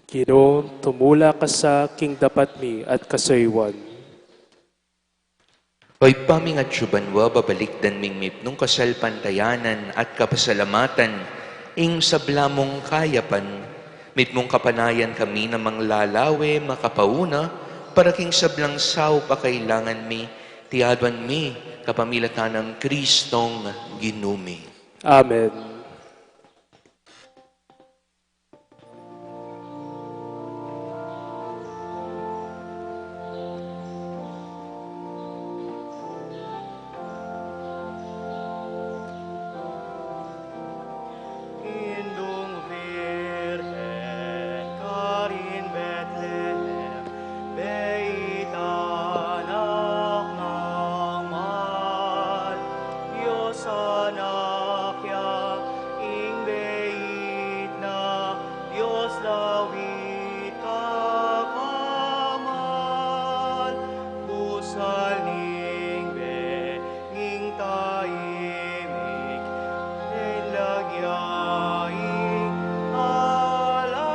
Ginu, tumula ka sa king dapat mi at kasuyuan. O Ibpa ming atsu banua, babalikdan ming mitmung kasalpantayanan at kapasalamatan ing sabla mung kayapan, mitmung kapanayan kami na manglalawe makapauna para king sablang saup a kailangan mi, iti aduan mi kapamilatan nang Kristong Ginu mi. Amen. Indung Virgen karin Betlehem, beit anak nang mal, Dios Anak ya, ing beit na, Dios lawit kapamal, busal ning be ing taimik, ing lagya ing alak,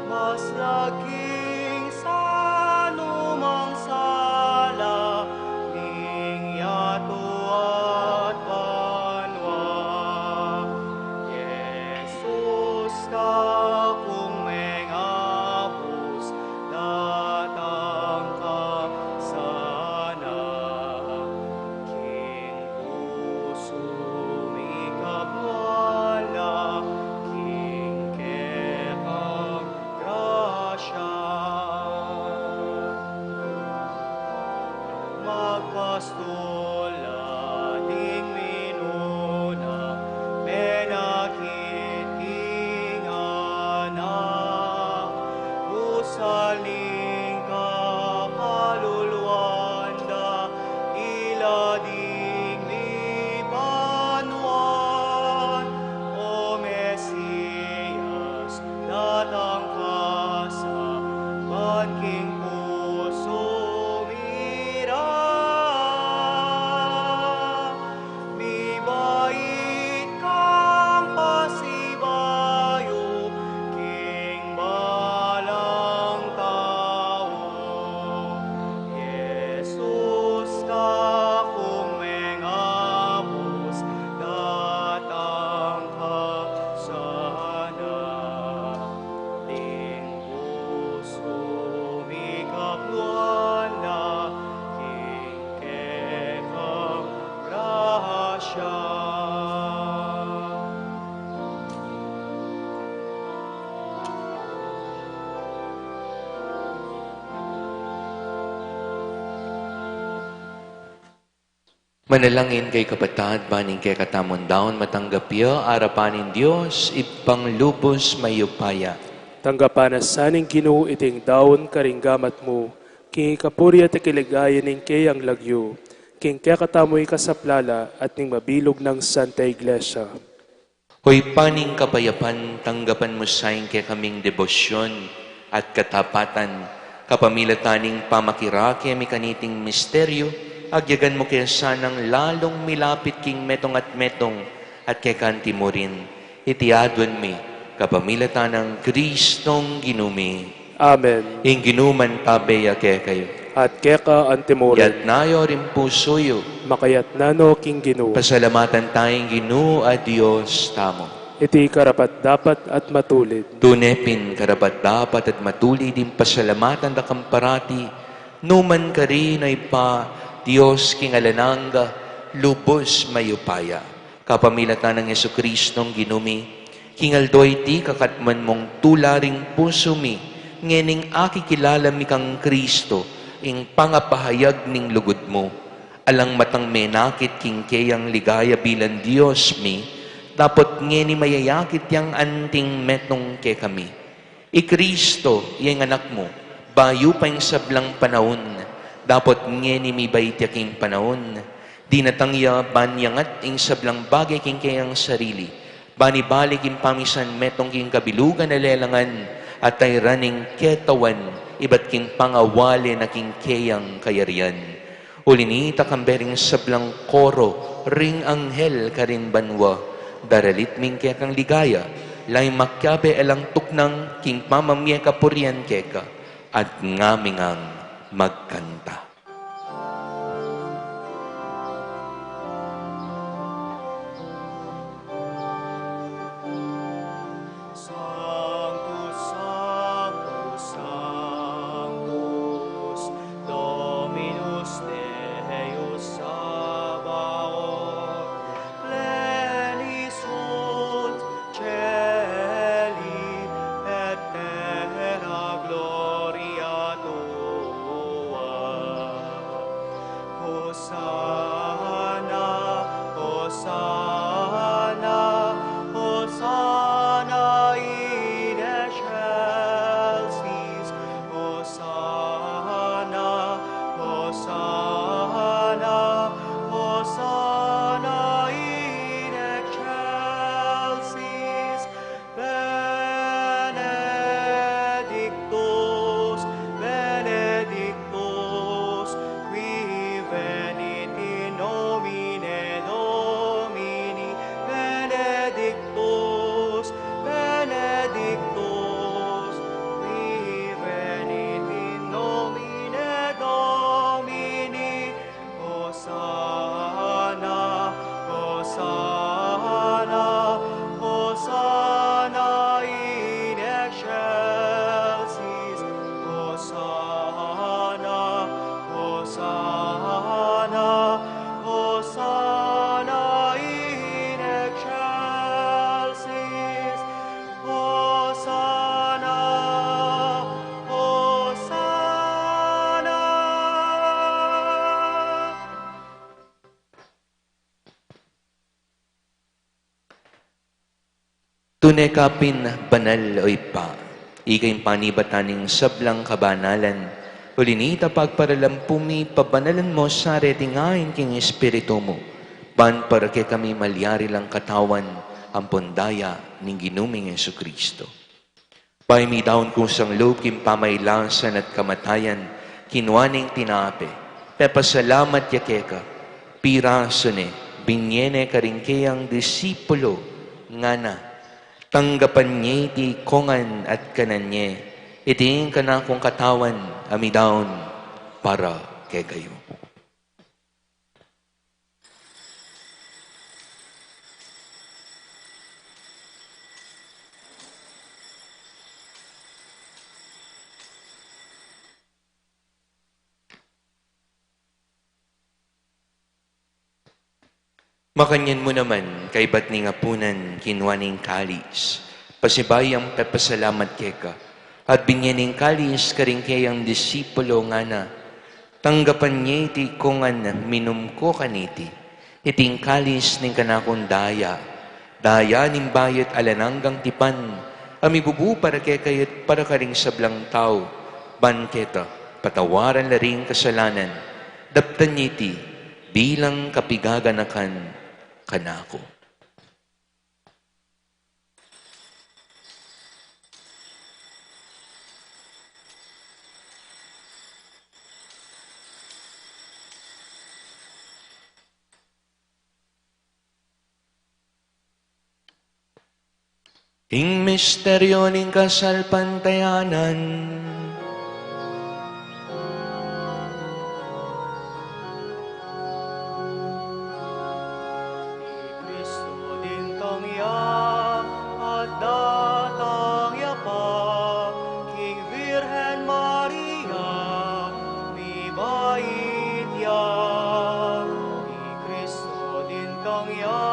mas laging sanumang sala ning yatu at banua. Jesus, kakung mengabus, datang ka sana, king pusu mi kapwala, king kekang grasya Ning kapalulwan da ila ding libanwan, O Mesias, datang ka sa ban king pusu mi ra. Mibait kang pasibayu king balang tau. Jesus, takung mengabus, datang ka sana. Ding pusu mi kapluan da king kekang grasya. Manalangin kayu kapatad, ban ing kekatamung daun matanggap ya arapan ning Dios, Ibpang lubus mayupaya. Tanggapan na sa ning Ginu iting daun karing gamat mu, king ikapuri at ikiligaya ning keyang lagyu, king kekatamung ikasaplala at ning mabilug nang Santa Iglesia. O Ibpa ning kapayapan, tanggapan mu sa ing kekaming debosyon at katapatan, kapamilatan ning pamakirake mi kaniting misteryu, agyagan mu ke sanang lalung milapit king metung at metung, at keka anti murin, iti aduan mi, kapamilatan nang Kristong Ginu mi. Amen. Ing Ginu mantabe ya kekayu. At keka anti murin. Iyatas yu ring pusu yu. Makayatas no king Ginu. Pasalamatan taya ing Ginu a Dios tamu. Iti karapat-dapat at matulid. Tune pin karapat-dapat at matulid ing pasalamatan da ka parati, nukarin man, O Ibpa, Dios king alang angga, lubus mayupaya. Kapamilatan nang Jesucristong Ginu mi, king aldo a iti kakatmuan mung tula ring pusu mi, ngening akikilala mi kang Kristo, ing pangapahayag ning lugud mu. Alang matang menakit king keyang ligaya bilang Dios mi, dapot ngeni mayayakit yang anting metung kekami. I Kristo, ya ing Anak mu, bayu pa ing sablang panaun, dapot ngeni mibait ya king panaun, dinatang ya ban iyangat ing sablang bage king keyang sarili, ban ibalik ing pamisan metung king kabilugan a lelangan, at tairan ing ketawan ibat king pangawale na king keyang kayarian. Uli na nita, kambe ring sablang koro ring anghel karin banua, daralit mi ing kekang ligaya, lalu makiabe alang tuknang king pamamie kapurian keka, at ngami ngang magkanta. Sanctus, Sanctus, Sanctus, Dominus Deus Sabaoth, pleni sunt caeli et terra gloria tua. Hosanna, Hosanna, Hosanna in excelsis, Hosanna, Hosanna, Hosanna in excelsis. Benedictus, Benedictus, qui venit in nomine Domini, Benedictus, Benedictus, qui venit in nomine Domini. Hosanna, Hosanna, Hosanna in excelsis, Hosanna, Hosanna, Hosanna in excelsis, Hosanna, Hosanna. Tune ka pin banal, o Ibpa. Ika ing panibatan ning sablang kabanalan. Uli na nita, pagparalampu mi, pabanalan mu sa reting ain king Espiritu mu, ban para kekami malyari lang katawan ampon daya ning Ginu ming Jesucristo. Bayu midaun kusang lub king pamailasan at kamatayan, kinua ne ing tinape, pepasalamat ya keka, pirasu ne, binye ne karing keyang disipulo, ngana: Tanggapan ye iti kongan at kanan ye, iti ing kanakung katawan a midaun para kekayu. Makanyan mu naman, kaibat ning apunan, kinua ne ing kalis, pasibayu yang pepasalamat keka, at binye ne ing kalis karing keyang disipulo, ngana: Tanggapan ye iti kongan, minum ko kaniti, iti ing kalis ning kanakung daya, daya ning bayu at alang anggang tipan, a mibubu para kekayu at para karing sablang tau, ban keta patawaran la ring kasalanan. Daptan ye iti bilang kapigaganakan kanaku. Ing misteryu ning kasalpantayanan. I Kristu dintang ya, at datang ya pa, king Virgen Maria, mibait ya. I Kristu dintang ya,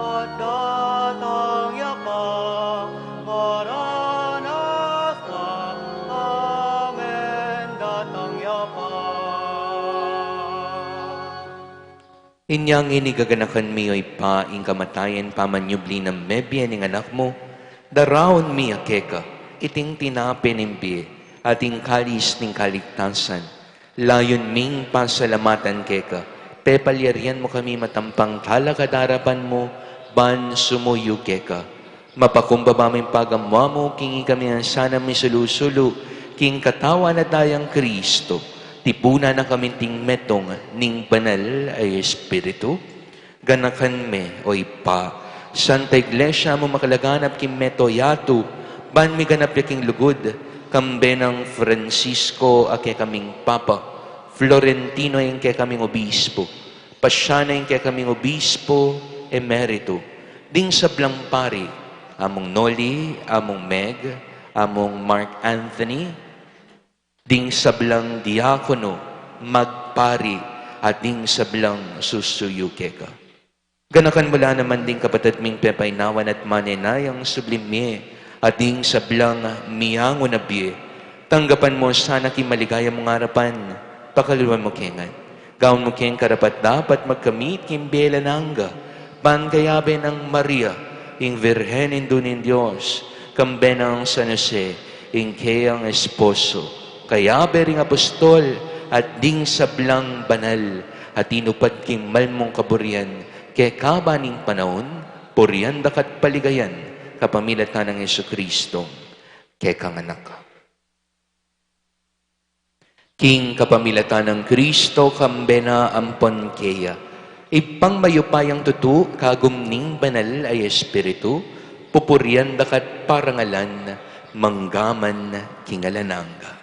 at datang ya pa, Maranatha, amen, datang ya pa. Inya ngeni gaganakan mi, O Ibpa, ing kamatayan pamanyubli nang mebie ning Anak mu, daraun mi ya keka iting tinape ning bie at ing kalis ning kaligtasan. Layun ming pasalamatan keka, pepalyarian mu kami matampang talakad king arapan mu, ban sumuyu keka. Mapakumbaba ming pagamuan mu king ikami ngan sana misulu-sulu king katawan at dayang Kristu, tipunan na kami king metung ning Banal a Espiritu. Ganakan me, O Ibpa, Santa Iglesia mung makalaganap king mabilug a yatu, ban miganap ya king lugud, kambe nang Francisco a kekaming Papa, Florentino ing kekaming Obispo, Paciano ing kekaming Obispo Emerito, ding sablang pari, Among Noli, Among Meg, Among Mark Anthony, ding sablang diakono, magpari, at ding sablang susuyu keka. Ganakan mu la naman ding kapatad ming pepainawan at manenayang subling mie, at ding sablang miangu na bie. Tanggapan mu sana king maligaya mung arapan, pakaluluan mu ke ngan. Gawan mu keng karapat-dapat magkamit king bie alang angga, ban kayabe nang Maria, ing Virgen Indu ning Dios, kambe nang San Jose, ing keyang esposo, kayabe ring apostol, at ding sablang banal a tinupad king mal mung kaburian, kekaba ning panaun, purian da ka at paligayan, kapamilatan nang Jesucristo, kekang Anak. King kapamilatan nang Kristo, kambe na ampon keya, Ibpang mayupayang tutu, kagum ning Banal a Espiritu, pupurian da ka at parangalan, mangga man king alang angga.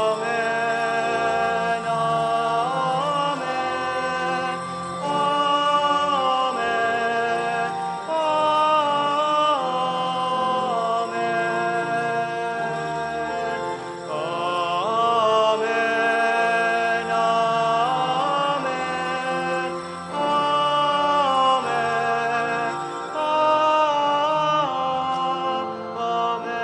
Amen, amen, amen, amen. Amen, amen, amen, amen.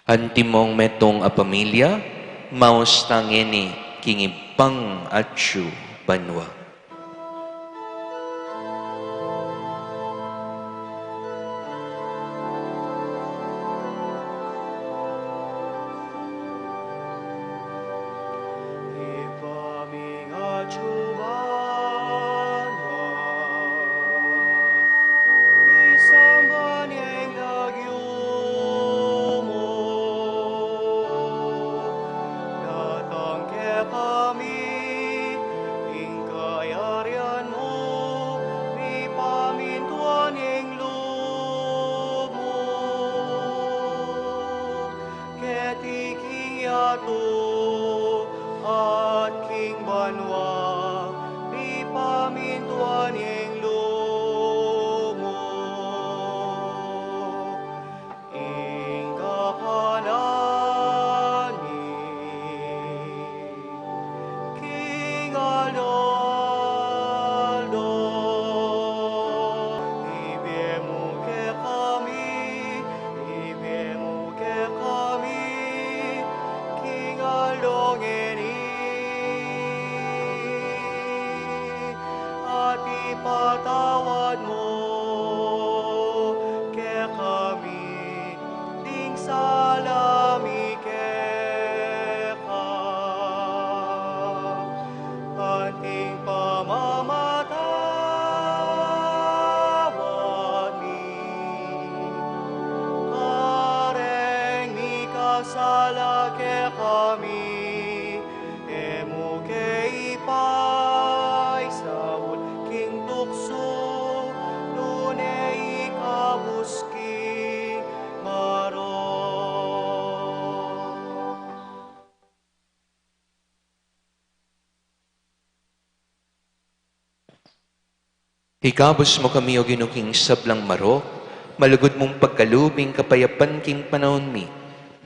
Antimong metung a pamilya, Maus ta ngeni king ibpang atyu banua. Ibpa mi atyu banua, misamban ya ing lagyu mu, datang kekami ing kayarian mu, mipamintuan ya ing lub mu keti king yatu at king banua, mipamintuan ya ing lub mu. Ing kakanan mi king aldo-aldo, ibie mu kekami, ibie mu kekami king aldo ngeni, at ipatawad mu kekami ding sala mi keka, anting pamamatawad mi kareng mikasala kekami. E mu ke ipaisaul king tuksu, nune ikabus king marok. Ikabus mu kami, O Ginu, king sablang marok, malugud mung pagkalub ing kapayapan king panaun mi,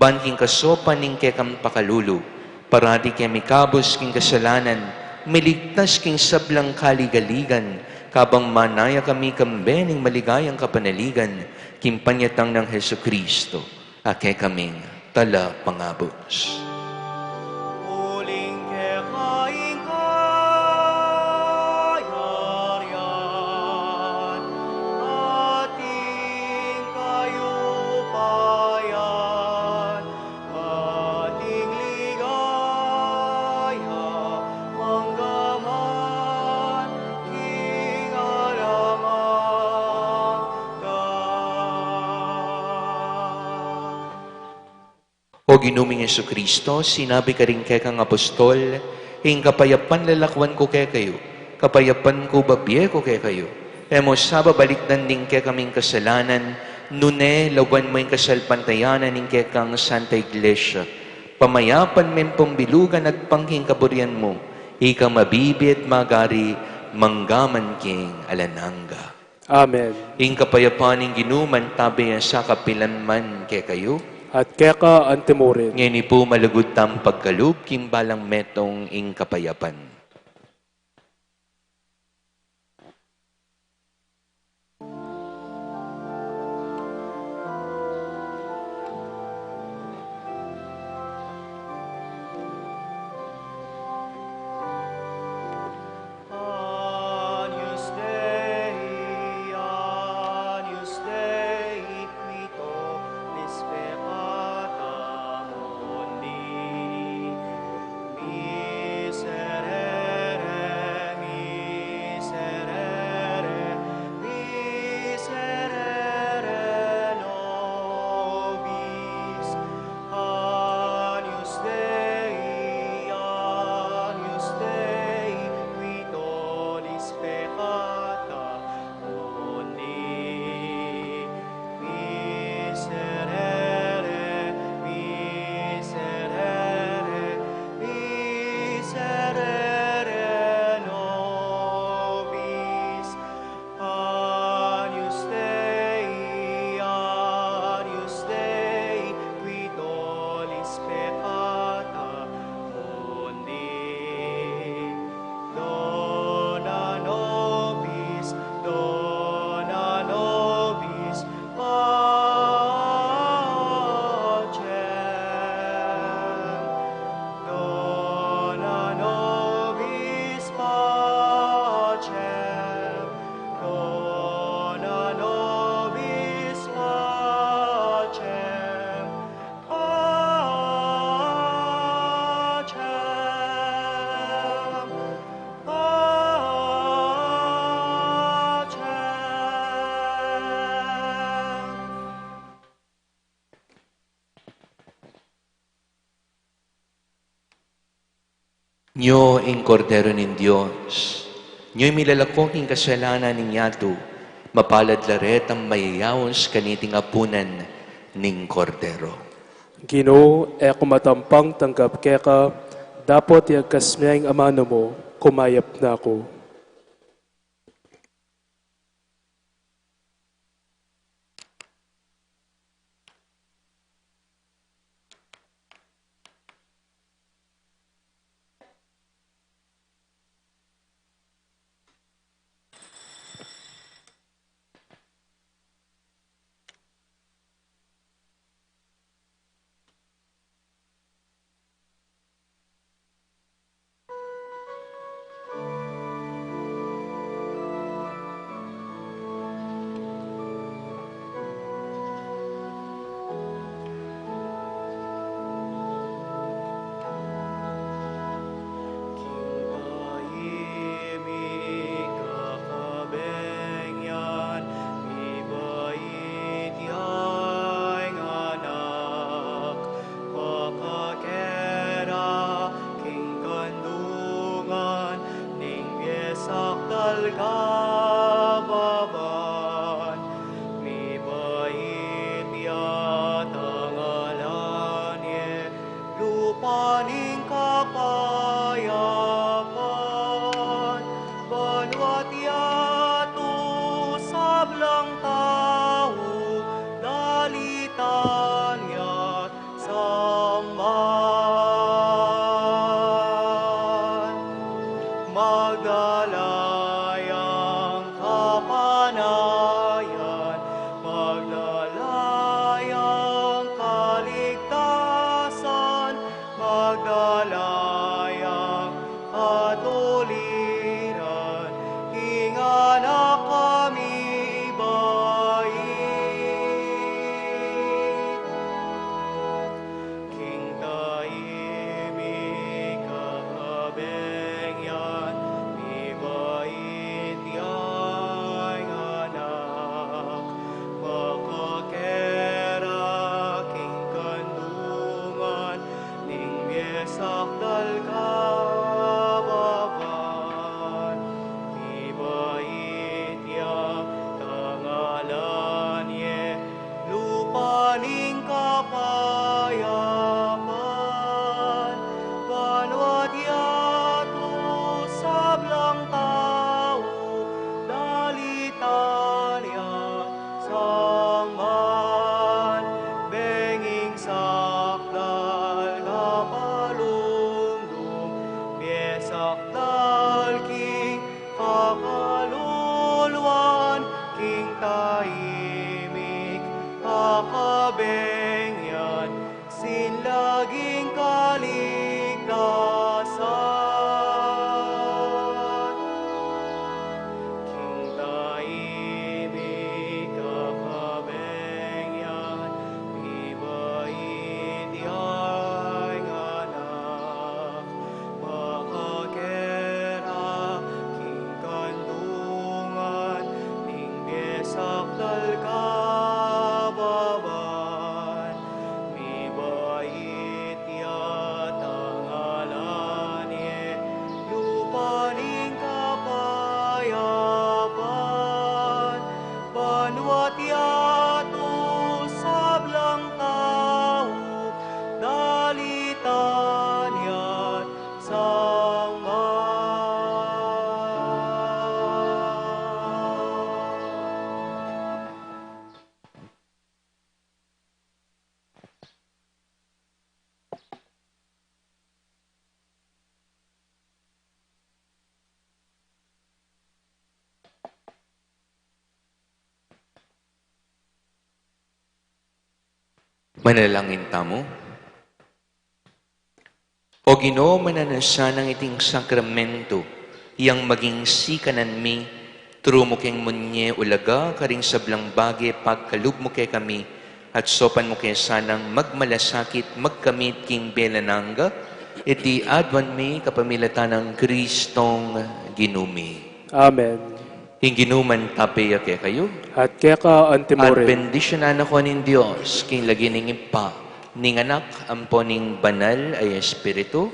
ban king kasaupan ning kekang pakalulu, parati keng mikabus king kasalanan, miligtas king sablang kaligaligan, kabang manaya kami kambe ning maligayang kapanaligan, king panyatang nang Jesucristo a kekaming Talapangabus. Uling keka ing kayarian, at ing kayupayan, at ing ligaya, mangga man king alang angga. O Ginu ming Jesucristo, sinabi ka ring kekang apostol, ing kapayapan lalakwan ku kekayu, kapayapan ku babie ku kekayu. E mu sa babalikdan ding kekaming kasalanan, nune lawan mu ing kasalpantayanan ning kekang Santa Iglesia. Pamayapan me pambilugan at pangking kaburian mu, ika mabibie at magari mangga man king alang angga. Amen. Ing kapayapan ning Ginu mantabe ya sa kapilan man kekayu. At keka antimurin. Ngeni pu malugud tang pagkalub king balang metung ing kapayapan. Agnus Dei, Agnus Dei, qui tollis peccata mundi, miserere Nyo ing Kordero ning Dios, nyo ing milalako king kasalanan ning yatu, mapalad la retang mayayaus kaniting apunan ning Kordero. Ginu, e ku matampang tanggap keka, dapot iyagkas me ing amanu mu, kumayap na ku. King taimik a kabengyan, mibait ya ing Anak, pakakera king kandungan ning bie sakdal kababan. Mibait ya, tangalan ye lupa ning kapayapan, banua't yatu sablang tau, dalitan ya't samban. Magdala yang kapanayan, magdala yang kaligtasan, magdala yang katuliran, ing Anak a mibait. King taimik a kabengyan, mibait ya ing Anak, pakakera king kandungan ning bie sakdal kababan. Mibait ya, tangalan ye lupa ning kapayapan, banua't yatu sablang tau, dalitan ya't samban. Benging sakdal kapalumdum, bie sakdal king kakaluluan, king taimik a kabengyan, sinlaging kaligtasan. King taimik a kabengyan, mibait ya ing Anak, makakera king kandungan ning bie sakdal kababan. Mibait ya, tangalan ye lupa ning kapayapan, banua't yatu sablang tau, dalitan ya't samban. Manalangin tamu. O Ginu, mananasanang iting sakramento, yang maging sikanan mi, turu mu keng munye ulaga karing sablang bage pagkalub mu kekami, at saupan mu ke sanang magmalasakit magkamit king bie alang angga, iti aduan mi kapamilatan nang Kristong Ginu mi. Amen. Ing Ginu mantabe ya kekayu. At keka antimurin. At bendisyunan na kayu ning Dios, king lagyu ning Ibpa, ning Anak, ampo ning Banal a Espiritu.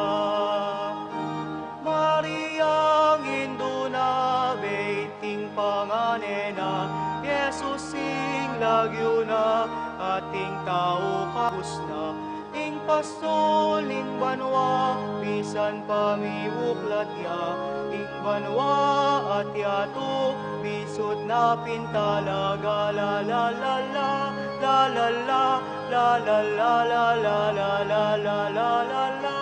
Mariang indu na, bait ing pangane na, Jesus ing lagyu na, ating tau kabus na, ing pastul ning banua, misan pa mibuklat ya ing banua at yatu, bisut na pin talaga. La la la la, la la la, la la la la.